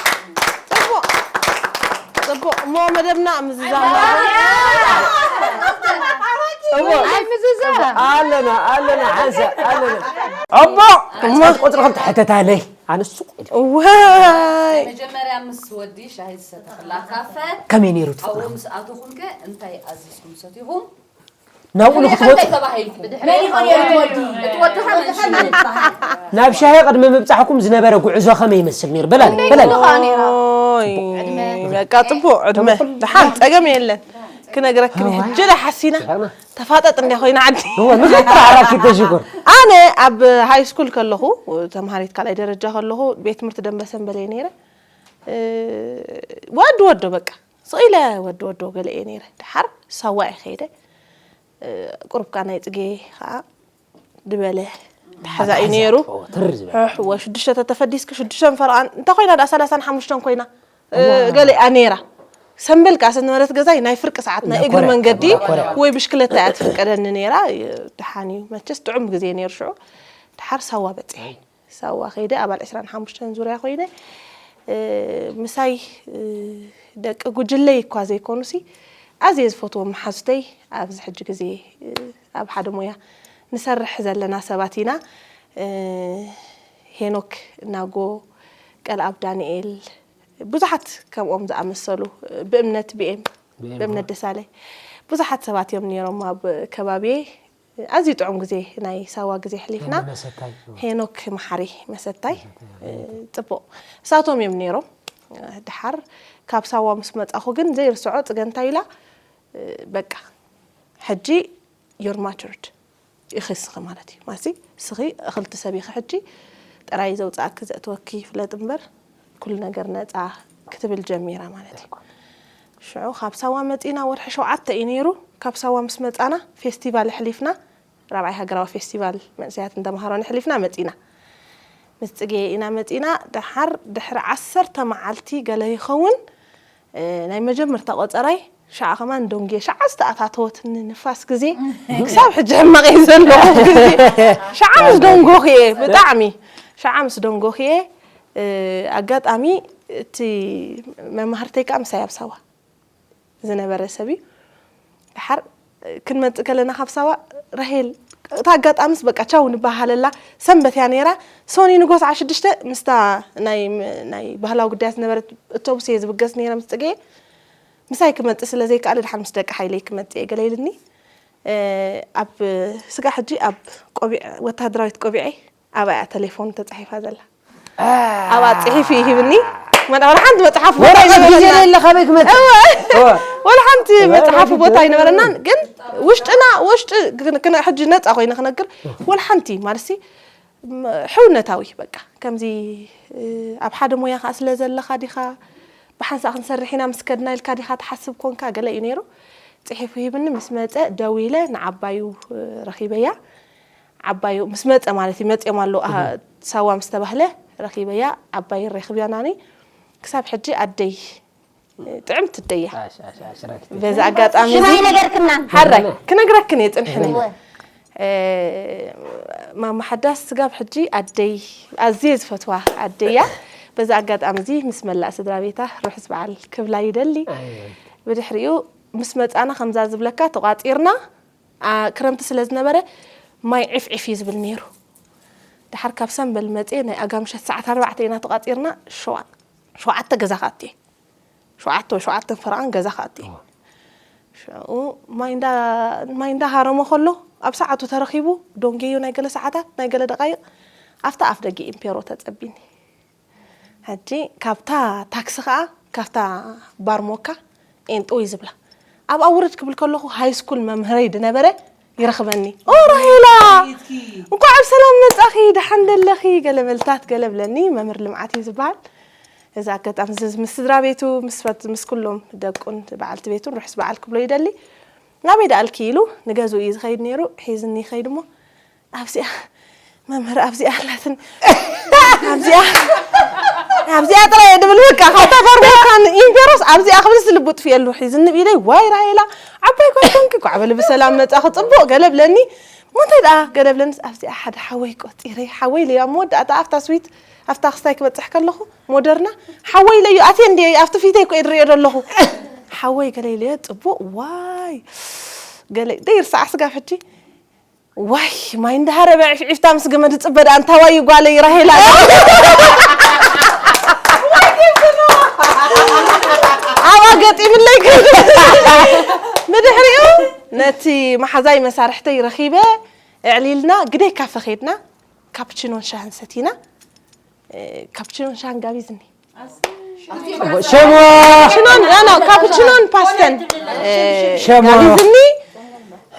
ጽቡቅ ጽቡቅ እሞ መደብና ምዝዛም ኣለና ኣለና ሓንሳ ኣለና ኣቦ ቆፅሪ ከም ተሕተታለይ ኣነ ሱቕ ኢለ ዋይ መጀመርያ ምስ ወዲ ሻሂ ዝሰተኽላ ካፈ ከመይ ነይሩ ኣብኡ ትፍቕራ ምስ ኣተኹምከ እንታይ ኣዚዝኩም ሰቲኹም ናብኡ ንክትወጡ እንታይ ተባሂልኩም መን ይኾን ነይሩ እቲ ወዲ እቲ ወዲ ከመን ሽሙ ይበሃል ናብ ሻሂ ቅድሚ ምብፃሕኩም ዝነበረ ጉዕዞ ከመይ ይመስል ነይሩ በላል በላል ኦይ በቃ ጽቡቅ ዕድመ ደሓን ጸገም የለን ክነግረክን እየ። ሕጂ ዳ ሓሲና ተፋጠጥ እንዲያ ኮይና ዓዲ። ንክትራራኪ ተሽኩር ኣነ ኣብ ሃይ ስኩል ከለኹ፣ ተምሃሪት ካልኣይ ደረጃ ከለኹ፣ ቤት ትምህርቲ ደንበሰን በለየ ነይረ። ወዲ ወዶ በቃ ስቕ ኢለ ወዲ ወዶ ገለ እየ ነይረ። ድሓር ሳዋ እየ ከይደ። ቁሩብካ ናይ ፅጌ ከዓ ድበለ ተሓዛኢ ነይሩ። ሕሕ ወ ሽዱሽተ ተተፈዲስኪ ሽዱሽተን ፈርቓን እንተ ኮይና ዳ ሰላሳን ሓሙሽተን ኮይና ገሊኣ ነይራ። ሰንበል ከዓ ሰነበረት ገዛይ ናይ ፍርቂ ሰዓት ናይ እግሪ መንገዲ ወይ ብሽክለታ እያ ትፍቀደኒ ነይራ። ድሓን እዩ መቸስ ጥዑም ግዜ ነይሩ ሽዑ። ድሓር ሳዋ በፂሐ። ሳዋ ከይደ ኣባል ዕስራን ሓሙሽተን ዙርያ ኮይነ። ምሳይ ደቂ ጉጅለይ እኳ ዘይኮኑሲ ኣዝየ ዝፈትዎም መሓዙተይ ኣብዚ ሕጂ ግዜ ኣብ ሓደ ሞያ ንሰርሕ ዘለና ሰባት ኢና። ሄኖክ ናጎ፣ ቀልኣብ ዳንኤል፣ ብዙሓት ከምኦም ዝኣመሰሉ ብእምነት ብኤም ብእምነት ደሳለ ብዙሓት ሰባት እዮም ነይሮም ኣብ ከባቢየ። ኣዝዩ ጥዑም ግዜ ናይ ሳዋ ግዜ ኣሕሊፍና። ሄኖክ መሓሪ መሰታይ ፅቡቕ እሳቶም እዮም ነይሮም። ድሓር ካብ ሳዋ ምስ መፃኹ ግን ዘይርስዖ ፅገ እንታይ ኢላ በቃ ሕጂ you're matured ኢኺ እስኺ ማለት እዩ ማሲ እስኺ እኽልቲ ሰብ ኢኺ ሕጂ ጥራይ ዘውፅኣኪ ዘእትወኪ ይፍለጥ እምበር ኩሉ ነገር ነፃ ክትብል ጀሚራ ማለት እዩ። ሽዑ ካብ ሳዋ መፂና ወርሒ ሸውዓተ እዩ ነይሩ። ካብ ሳዋ ምስ መፃና ፌስቲቫል ኣሕሊፍና ራብዓይ ሃገራዊ ፌስቲቫል መንእሰያትን ተምሃሮን ኣሕሊፍና መፂና። ምስ ፅጌ ኢና መፂና። ደሓር ድሕሪ ዓሰርተ መዓልቲ ገለ ይኸውን ናይ መጀመርታ ቆፀራይ ሸዓ ከማን ዶንጌ ሸዓ ዝተኣታተወትኒ ንፋስ ግዜ ክሳብ ሕጂ ሕማቕ እዩ ዘለኹ ግዜ ሸዓ ምስ ደንጎኽ እየ ብጣዕሚ ሸዓ ምስ ደንጎኽ እየ። ኣጋጣሚ እቲ መማህርተይ ከዓ ምሳይ ኣብ ሳዋ ዝነበረ ሰብ እዩ። ድሓር ክንመፅእ ከለና ካብ ሳዋ ራሄል እታ ኣጋጣምስ በቃ ቻው ንበሃለላ ሰንበት እያ ነይራ። ሶኒ ንጎ ሰዓት ሽዱሽተ ምስታ ናይ ባህላዊ ጉዳያት ዝነበረት እቶቡስ እየ ዝብገስ ነይረ ምስ ፅገየ ምሳይ ክመፅእ ስለ ዘይከኣለ ድሓር ምስ ደቂ ሓይለይ ክመፅእ እየ ገለ ኢልኒ። ኣብ ስጋ ሕጂ ኣብ ቆቢዕ ወታሃደራዊት ቆቢዐይ ኣብኣ እያ ተሌፎን ተፃሒፋ ዘላ። ኣብኣ ፅሒፉ ይሂብኒ። ወላ ሓንቲ መፅሓፍ ቦታ ወረቐት ግዜ ኣይነበረና። የለ ካበይ ክመፅእ? እወ። እወ። ወላ ሓንቲ መፅሓፍ ቦታ ኣይነበረናን ግን ውሽጥና ውሽጢ ግን- ግን ሕጂ ነፃ ኮይነ ክነግር ወላ ሓንቲ ማለት ሲ ም- ሕውነታዊ በቃ ከምዚ እ፣ ኣብ ሓደ ሞያ ከዓ ስለ ዘለኻ ዲኻ ብሓንሳእ ክንሰርሕ ኢና ምስ ከድና ኢልካ ዲኻ ትሓስብ ኮንካ ገለ እዩ ነይሩ። ፅሒፉ ሂብኒ ምስ መፀ ደዊለ ንዓባዩ እ፣ ረኺበያ። ዓባዩ ምስ መፀ ማለት እዩ መፅኦም ኣለዉ ኣሃ፣ ሳዋ ምስ ተባህለ ረኺበያ ዓባይ ረኺብያ ናኒ ክሳብ ሕጂ ኣደይ ጥዕምቲ ኣደያ። በዚ ኣጋጣሚ ሽማ እዚ ይነገርክና። ሓራይ ክነግረክን እየ ፅንሕነ ማማ ሓዳስ ስጋብ ሕጂ ኣደይ ኣዝየ ዝፈትዋ ኣደያ። በዚ ኣጋጣሚ እዚ ምስ መላእ ስድራ ቤታ ርሑስ በዓል ክብላ ይደሊ። ብድሕሪኡ ምስ መፃና ከምዛ ዝብለካ ተቋፂርና ኣ፣ ክረምቲ ስለ ዝነበረ ማይ ዒፍ ዒፍ እዩ ዝብል ነይሩ። ድሓር ካብ ሰምበል መፅየ ናይ ኣጋምሸት ሰዓት ኣርባዕተ ኢና ተቋፂርና ሸዋ ሸውዓተ ገዛ ክኣቱ እየ። ሸውዓተ ወይ ሸውዓተን ፈረቓን ገዛ ክኣቱ እየ። ሽዑ ማይ እንዳ ማይ እንዳሃረሞ ከሎ ኣብ ሰዓቱ ተረኺቡ ዶንጌዮ ናይ ገለ ሰዓታት ናይ ገለ ደቃይቕ ኣብታ ኣፍ ደገ ኢምፔሮ ተፀቢኒ። ሕጂ ካብታ ታክሲ ከዓ ካብታ ባርሞካ ኤንጥውይ ዝብላ ኣብኣ ውርድ ክብል ከለኹ ሃይስኩል መምህረይ ድነበረ ይረኽበኒ። ኦ ራሄላ እንኳዕ ብሰላም መጻኺ ደሓን ደለኺ ገለ መልታት ገለ ብለኒ። መምህር ልምዓት እዩ ዝበሃል። እዚ ኣጋጣሚ እዚ ምስ ስድራ ቤቱ ምስ ፈት ምስ ኩሎም ደቁን በዓልቲ ቤቱን ርሑስ በዓል ክብሎ ይደሊ። ናበይ ደኣልኪ ኢሉ ንገዝኡ እዩ ዝኸይድ ነይሩ። ሒዝኒ ይኸይድ እሞ ኣብዚኣ መምህር ኣብዚኣ ኣላትን ኣብዚኣ ኣብዚኣ ጥራይ እየ ድብል በቃ ካብታ ፈርሞካን ኢምፔሮስ ኣብዚኣ ክብል ስልቡ ጥፍኤሉ ሒዝኒ ብኢደይ ዋይ ራሄላ ዓባይ ጓል ኮንኪ ኳዕ በሊ ብሰላም መጻኺ ጽቡቕ ገለ ብለኒ እሞ እንታይ ደኣ ገለ ብለኒ ኣብዚኣ ሓደ ሓወይ ቆጺረ ሓወይ ኢለያ ኣብ መወዳእታ ኣብታ ስዊት ኣብታ ክስታይ ክበጽሕ ከለኹ ሞደርና ሓወይ ኢለዮ ኣትየ እንድየ ኣብቲ ፊተይ እኮ እየ ድርእዮ ዘለኹ ሓወይ ገለ ኢለዮ ጽቡቕ ዋይ ገለ ደይርሳዓ ስጋብ ሕጂ ዋይ ማይ እንዳሃረበ ዒፍዒፍታ ምስ ገመድ ዝፅበ ደኣ እንታዋይ እዩ ጓለይ ራሄላ ኣብኣ ገጢምለይ ግን ብድሕሪኡ ነቲ መሓዛይ መሳርሕተይ ረኺበ እዕሊልና ግደይ ካፈ ከይድና ካፕችኖን ሻህን ሰቲና ካፕችኖን ሻህን ጋቢዝኒ ሸሞ ካፕችኖን ኖ፣ ኖ፣ ካፕችኖን ፓስተን ሸማ። ጋቢዝኒ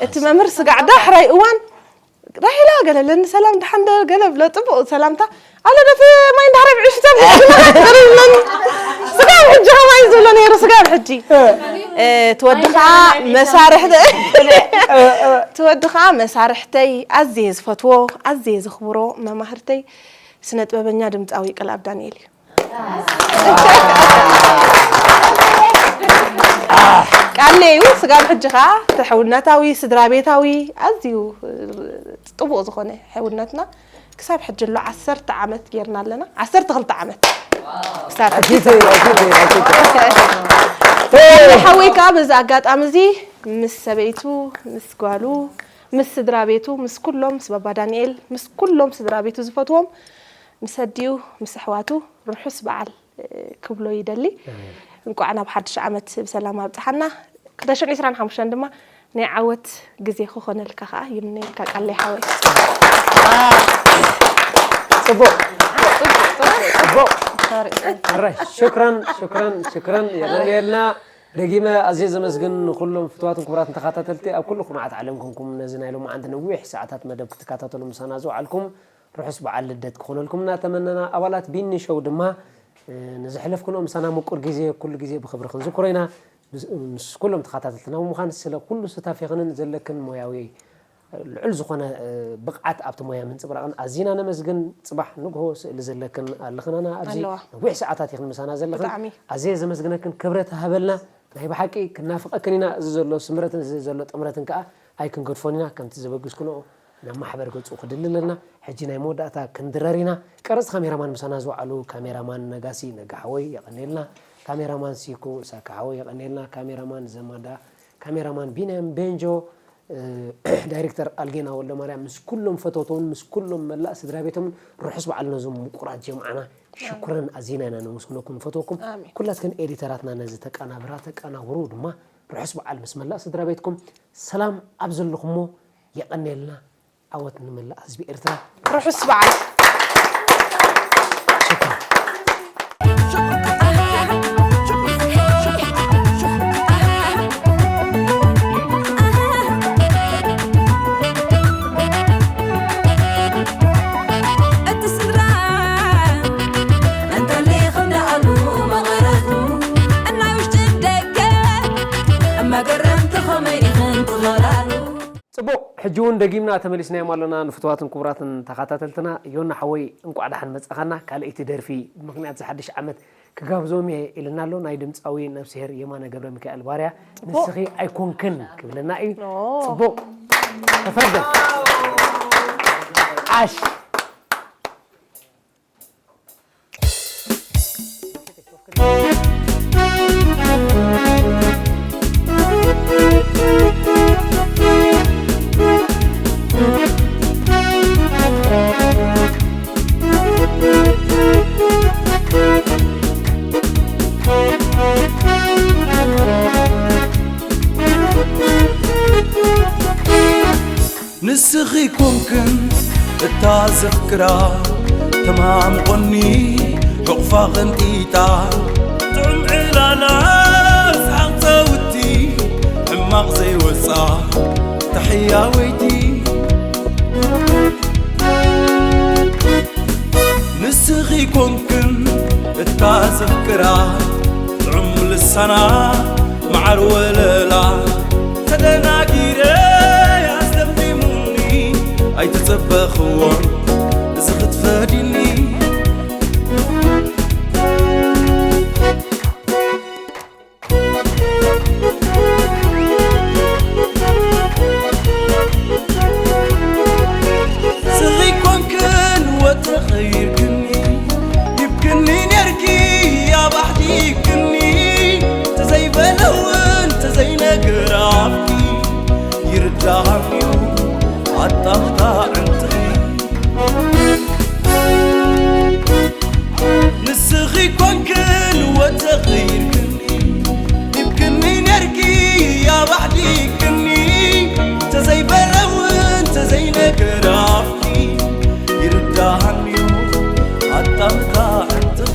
እቲ መምህር ስጋዕ ዳሕራይ እዋን ራሄላ ገለ ለኒ ሰላም ደሓን ዶ ገለ ብሎ ጽቡቕ ሰላምታ ኣሎ ደፊ ማይ እንዳሕረ ብዕሽተ ብለኒ ስጋብ ሕጂ ከማይ ዝብሎ ነይሩ ስጋብ ሕጂ ትወዲ ከዓ መሳርሕተ ትወዲ ከዓ መሳርሕተይ ኣዝየ ዝፈትዎ ኣዝየ ዘኽብሮ መማህርተይ ስነ ጥበበኛ ድምፃዊ ቅልኣብ ዳንኤል እዩ። ቃለይ እዩ ስጋብ ሕጂ ከዓ ተሕውነታዊ ስድራ ቤታዊ ኣዝዩ ጥቡቕ ዝኾነ ሕውነትና ክሳብ ሕጂ ኣሎ ዓሰርተ ዓመት ጌርና ኣለና ዓሰርተ ክልተ ዓመት ክሳብ ሕጂ ሓወይ ከዓ በዚ ኣጋጣሚ እዚ ምስ ሰበይቱ ምስ ጓሉ ምስ ስድራ ቤቱ ምስ ኩሎም ምስ ባባ ዳንኤል ምስ ኩሎም ስድራ ቤቱ ዝፈትዎም ምስ ኣዲኡ ምስ ኣሕዋቱ ርሑስ በዓል ክብሎ ይደሊ። እንቋዕ ናብ ሓድሽ ዓመት ብሰላም ኣብጽሓና። ክልተ ሽሕን ዕስራን ሓሙሽተን ድማ ናይ ዓወት ግዜ ክኾነልካ ከዓ ይምነየልካ ቃለይ ሓወይ። ጽቡቅ ጽቡቅ ሕራይ ሽክረን ሽክረን ሽክረን የቐንየልና። ደጊመ ኣዝየ ዘመስግን ንኩሎም ፍትዋትን ክቡራትን ተኸታተልቲ ኣብ ኩሉ ኩርናዓት ዓለም ኮንኩም ነዚ ናይ ሎማዓንቲ ነዊሕ ሰዓታት መደብ ክትከታተሉ ምሳና ዝውዓልኩም ርሑስ በዓል ልደት ክኾነልኩም እናተመነና ኣባላት ቢኒ ሾው ድማ ንዘሕለፍክንኦ ምሳና ምቁር ግዜ ኩሉ ግዜ ብኽብሪ ክንዝክሮ ኢና። ምስ ኩሎም ተኸታተልትና ብምዃን ስለ ኩሉ ስታፌኽንን ዘለክን ሞያዊ ልዑል ዝኾነ ብቕዓት ኣብቲ ሞያ ምንፅብራቕን ኣዚና ነመስግን። ፅባሕ ንግሆ ስእሊ ዘለክን ኣለኽናና ኣብዚ ኣለዋ። ነዊሕ ሰዓታት ኢኽን ምሳና ዘለኽን ብጣዕሚ። ኣዝየ ዘመስግነክን ክብረት ሃበልና። ናይ ብሓቂ ክናፍቐክን ኢና። እዚ ዘሎ ስምረትን እዚ ዘሎ ጥምረትን ከዓ ኣይክንገድፎን ኢና። ከምቲ ዘበግስክንኦ ናብ ማሕበር ገጹ ክድልለልና። ሕጂ ናይ መወዳእታ ክንድረር ኢና። ቀረጽ ካሜራማን ምሳና ዝወዓሉ ካሜራማን ነጋሲ ነጋ ሓወይ የቐንየልና። ካሜራማን ሲኩ ሳካ ሓወይ የቐንየልና። ካሜራማን ዘማዳ ካሜራማን ቢንያም ቤንጆ ዳይሬክተር ኣልጌና ወልደማርያም ምስ ኩሎም ፈተውቶምን ምስ ኩሎም መላእ ስድራ ቤቶምን ርሑስ በዓል ነዞም ምቁራት ጀምዓና ሽኩረን ኣዚና ኢና ነመስግነኩም ንፈትወኩም ኣሜን። ኩላትክን ኤዲተራትና ነዚ ተቃናብራ ተቃናብሩ ድማ ርሑስ በዓል ምስ መላእ ስድራ ቤትኩም ሰላም ኣብ ዘለኹሞ የቐንየልና ዓወት ንመላእ ህዝቢ ኤርትራ ርሑስ በዓል። መገረምቲ ኸመይ ኢኽን ትኸላሉ። ጽቡቕ ሕጂ እውን ደጊምና ተመሊስናዮም ኣለና ንፍትዋትን ክቡራትን ተኸታተልትና። ዮና ሓወይ እንቋዕ ደሓን መጻኻና። ካልኣይቲ ደርፊ ብምኽንያት ዝሓድሽ ዓመት ክጋብዞም እየ ኢልና ኣሎ ናይ ድምጻዊ ነብስሄር የማነ ገብረ ሚካኤል ባርያ። ንስኺ ኣይኮንክን ክብለና እዩ። ጽቡቕ ተፈርደ ዓሽ። ንስኺ ኮንክን እታ ዘፍቅራ ተማምቖኒ ሕቑፋ ቐንጢጣ ጥዑም ዕላላ ስሓቕ ጸውቲ ሕማቕ ዘይወጻ ተሕያወይቲ ንስኺ ኮንክን እታ ዘፍቅራ ጥዑም ልሳና መዓር ወለላ ተደናጊረ ኣስደሚሙኒ ኣይተጸበኽዎን እዚ ክትፈዲኒ ስኺ ኮንክን ወትሪ ኸይርክኒ ሂብክኒ ኔርኪ ኣባሕዲክኒ ተዘይበለ እውን ተዘይነገር ኣፍኪ ይርዳሃኒ እዩ ኣጣቕታ ዕንጥኺ ንስኺ ኮንክን ወተኺርክኒ ሂብክኒ ነርኪ ኣባዕዲክኒ ተዘይበለ እውን ተዘይነገር ኣፍኪ ይርዳሃኒ ኣጣምታ ዕንትኺ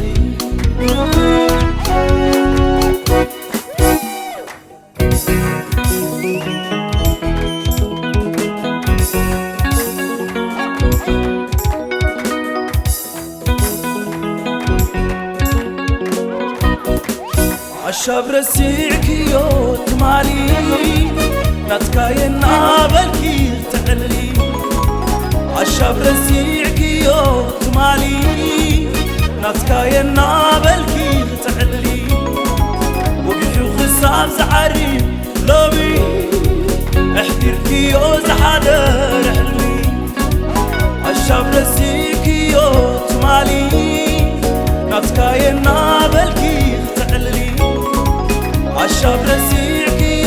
ኣሻብ ረሲዕክዮ ትማሊ ናትካየ እናበልኪ ትዕልሊ ኣሻብ ረሲዕክዮ ትማሊ ናትካየ እናበልኪ ትዕልሊ ወጊሑ ክሳብ ዝዓሪ ሎሚ ኣሕዲርክዮ ዝሓደረ ሕልሚ ኣሻብ ረሲዕክዮ ትማሊ ናትካየ እናበልኪ ክተዕልሊ ኣሻብ ረሲዕክዮ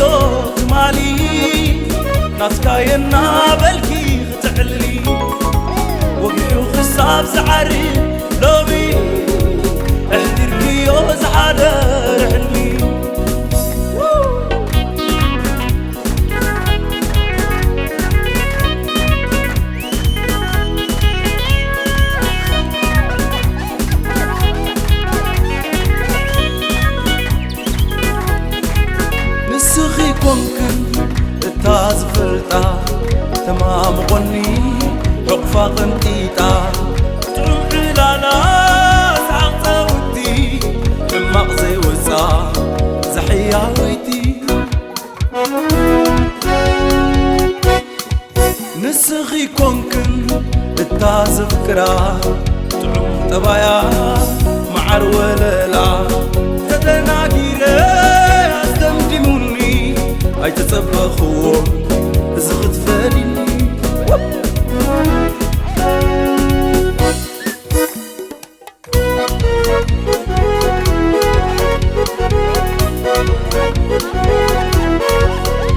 ትማሊ ናትካየ እናበልኪ ክተዕልሊ ወጊሑ ክሳብ ዝዓሪ ሎሚ ኣሕዲርክዮ ዝሓደረ ሕልሚ ንስኺ ኮንክን እታ ዝፈልጣ ተማምቖኒ ሕቑፋ ቐንጢጣ ጥዑም ዕላላ ሰሓቕ ፃውቲ ሕማቕ ዘይወፃ ዘሕያወይቲ ንስኺ ኮንክን እታ ዘፍቅራ ጥዑም ጠባያ መዓር ወለላ ተደናጊረ ኣስደምዲሙኒ ኣይተጸበኽዎ እዚ ክትፈዲኒ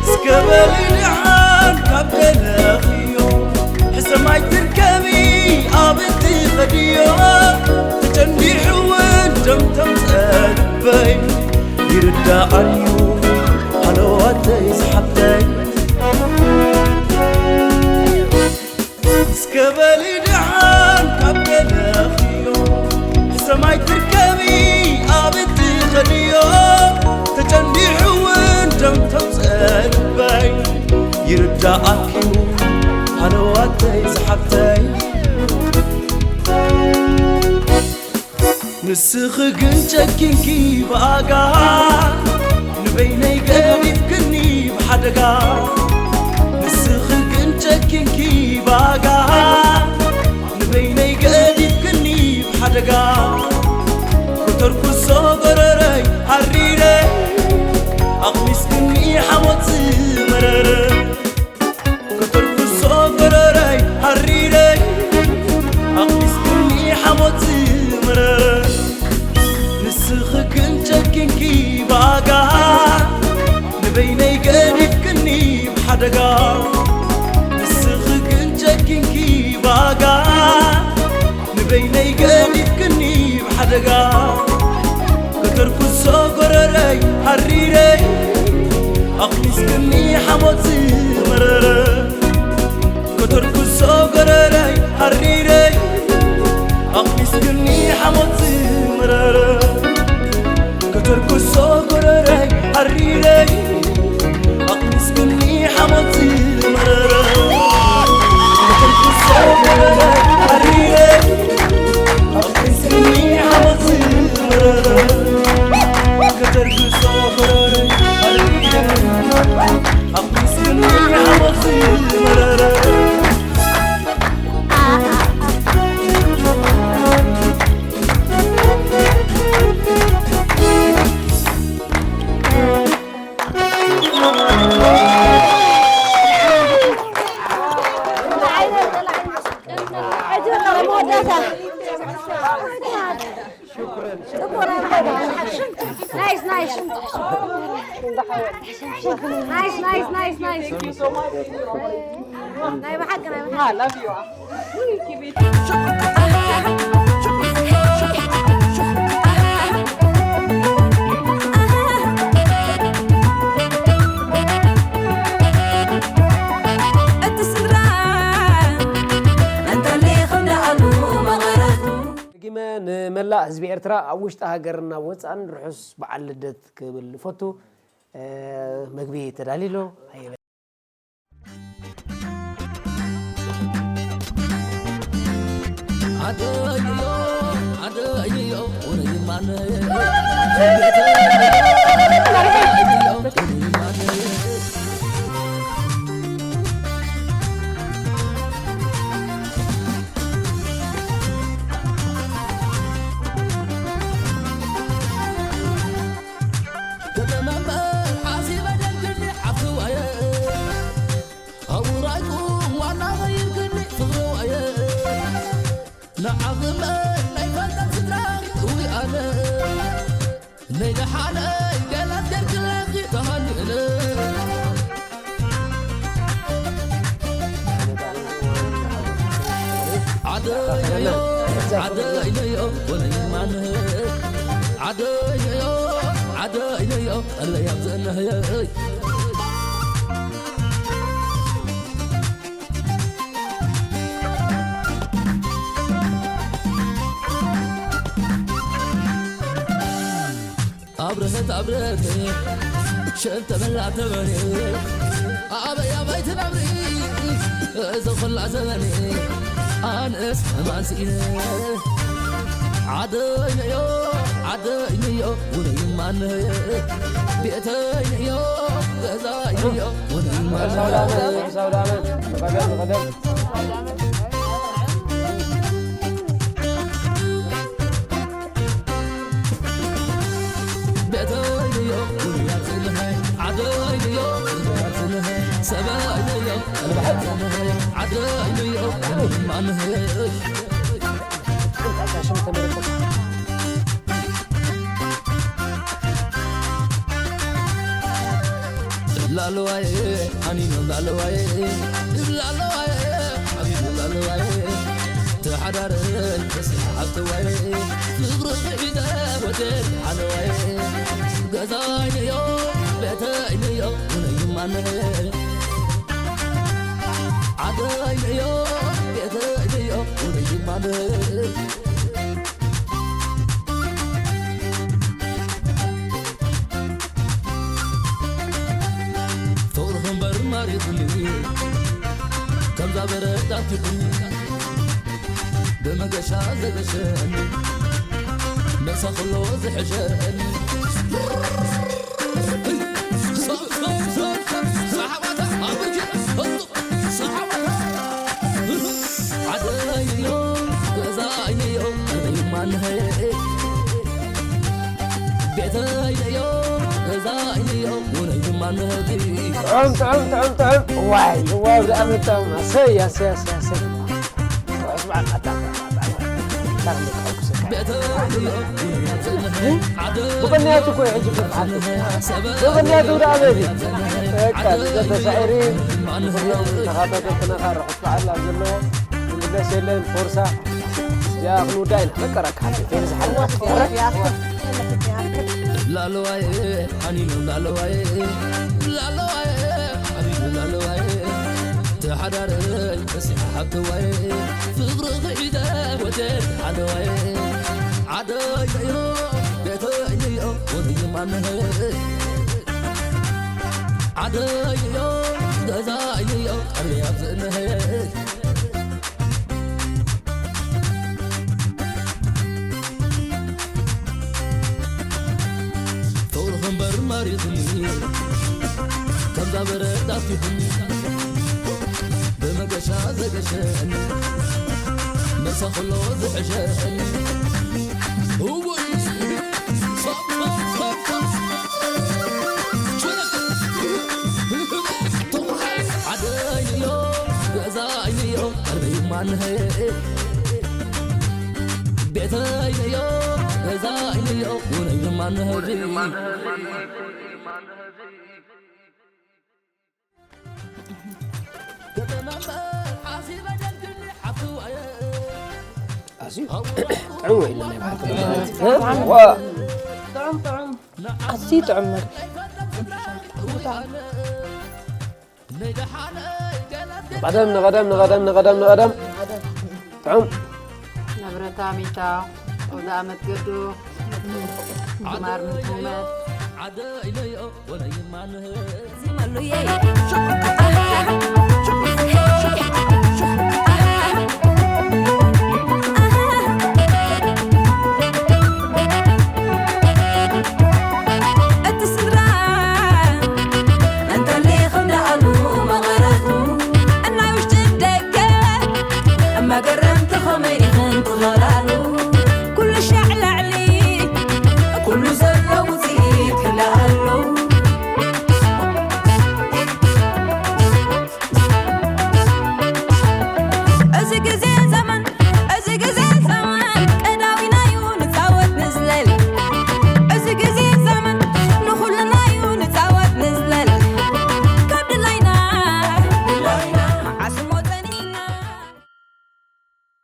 እስከ በሊ ደሓን ካብ ደለኽዮ ሕሰም ኣይትርከቢ ኣብ እትኸድዮ ተጨንዲሑ እውን ደም ተምፀ ልበይ ይርዳኣንዩ ሃለዋተይ ዝሓፍተይ እስከ በሊ ደሓን ካብ ገለኽዮ ሰማይ ትርከቢ ኣብ እትኸድዮ ተጨንዲሑ እውን ደም ተውፅአ ልበይ ይርዳኣኪ ሃለዋተይ ዝሓፍተይ ንስኺ ግን ጨኪንኪ ብኣጋ ንበይነይ ገዲፍክኒ ብሓደጋ ንስኺ ግን ጨኪንኪ ብኣጋ ንበይነይ ገዲፍክኒ ብሓደጋ ከተርኩሶ ጎረረይ ሓሪረ ኣቕሚስክኒ ሓሞት ዝመረረ ከተርኩሶ ጎረረይ ሓሪረ ኣቕሚስክኒ ሓሞት ዝመረረ ንስኺ ግን ጨኪንኪ ብኣጋ ንበይነይ ገዲፍክኒ ብሓደጋ ንስኺ ግን ጨኪንኪ ብኣጋ ንበይነይ ገዲፍክኒ ብሓደጋ ከተርኩሶ ጎረረይ ሓሪረ ኣቕሚስክኒ ሓሞት ዝመረረ ከተርኩሶ ጎረረይ ሓሪረ ኣቕሚስክኒ ሓሞት ዝመረረ ከተርኩሶ ጎረረይ ሓሪረ ኣቕሚስክኒ ሓሞት ዝመረረ ከተርኩሶ ጎረረይ ሓሪረ ኣቕሚስክኒ ሓሞት ዝመረረ ከተርኩሶ ጎረረይ ሓሪረ ኣቕሚስክኒ ሓሞት ዝመረረ Nice, nice. Nice, nice, nice, nice. ናይ ብሓቂ ናይ ብሓቂ። እቲ ስድራ እንተሊኹም ደኣሉ መቐረቱ ደጊመ ንመላእ ህዝቢ ኤርትራ ኣብ ውሽጢ ሃገርን ኣብ ወጻእን ርሑስ በዓል ልደት ክብል እፈቱ። መግቢ ተዳልዩ ኣሎ። ሓለይ ገላት ገርግለኺ ተሃልለ። ዓደይነዮ፣ ዓደይነዮ፣ ወለይማንህ። ዓደይነዮ፣ ዓደይነዮ፣ ኣለይ ኣብዘነህየይ። ኣብርሀት ኣብርሀት ሸንተ መላ ተበኔ ኣበይ ኣበይ ትነብሪ እዚ ኹላ ዘበኔ ኣነስ እማን ስኢነ ዓደይነዮ ዓደይነዮ ውነይማነየ ቤተይነዮ ገዛይነዮ ውነይማነየ ላለዋየ ኣኒኖም ላለዋየ ላለዋየ ሓቢቡ ላለዋየ ተሓዳረን ተስሓብተዋየ ፍቕሪ ሒዘ ወደል ሓለዋየ ገዛይነዮ ቤተይነዮ ውነይማነ ዓደይነዮ ቤተይነዮ ውነይማነ ፍቕርኹም በር ማሪኹኒ ከምዛ በረድ ኣትኹኒ ብመገሻ ዘገሸኒ መሳ ኩሎ ዝሕሸኒ ዓደይዮ ገዛይዮ ማንሀ ቤተይዮ ገዛይዮ ውነይ ማንሀ ጥዑም ጥዑም ጥዑም ጥዑም ዋይ ዋይ ብጣዕሚ ጥዑም ኣሰይ ኣሰይ ኣሰይ ኣሰይ ብቕንያቱ እኮ ሕጂ ፍትሓት ብቕንያቱ ደኣ በዚ በቃ ዘተሳዒሪ ተኻታተልትና ርሑስ በዓል ኣብ ዘለዎ ክንግደስ የለን ፎርሳ እዚኣ ክንውዳ ኢና በቃ ራካ ሓንቲ ፌርዝ ሓንቲ ላለዋይ ሓኒኑ ላለዋይ ላለዋይ ሓኒኑ ላለዋይ ተሓዳረይ ተስሓብተዋይ ፍቕሪ ኺሒደ ወደድ ሓለዋይ ዓደይ ነይሮ ቤተይ ነይሮ ወደይ ማነሀ ዓደይ ነይሮ ገዛይ ነይሮ ቀርበይ ኣብዝእነሀ ፍቕርኺ እምበር ማሪኽኒ ከምዛ በረድ ኣፊኽኒ ብመገሻ ዘገሸኒ መሳ ኩሎ ዝሕሸኒ እወይ ዓደይዮ ገዛይዮ ቀርበይ ማንሀ ቤተይዮ ገዛይዮ ውነይ ማንሀ ኣዝዩ ጥዑም ወይ ኢልና ይባሃል። ዋ! ጥዑም ጥዑም ኣዝዩ ጥዑም መግቢ። ንቐደም ንቐደም ንቐደም ንቐደም ንቐደም ጥዑም ነብረታ ሚታ ወደ ኣመት ገዶ ማር ምትመት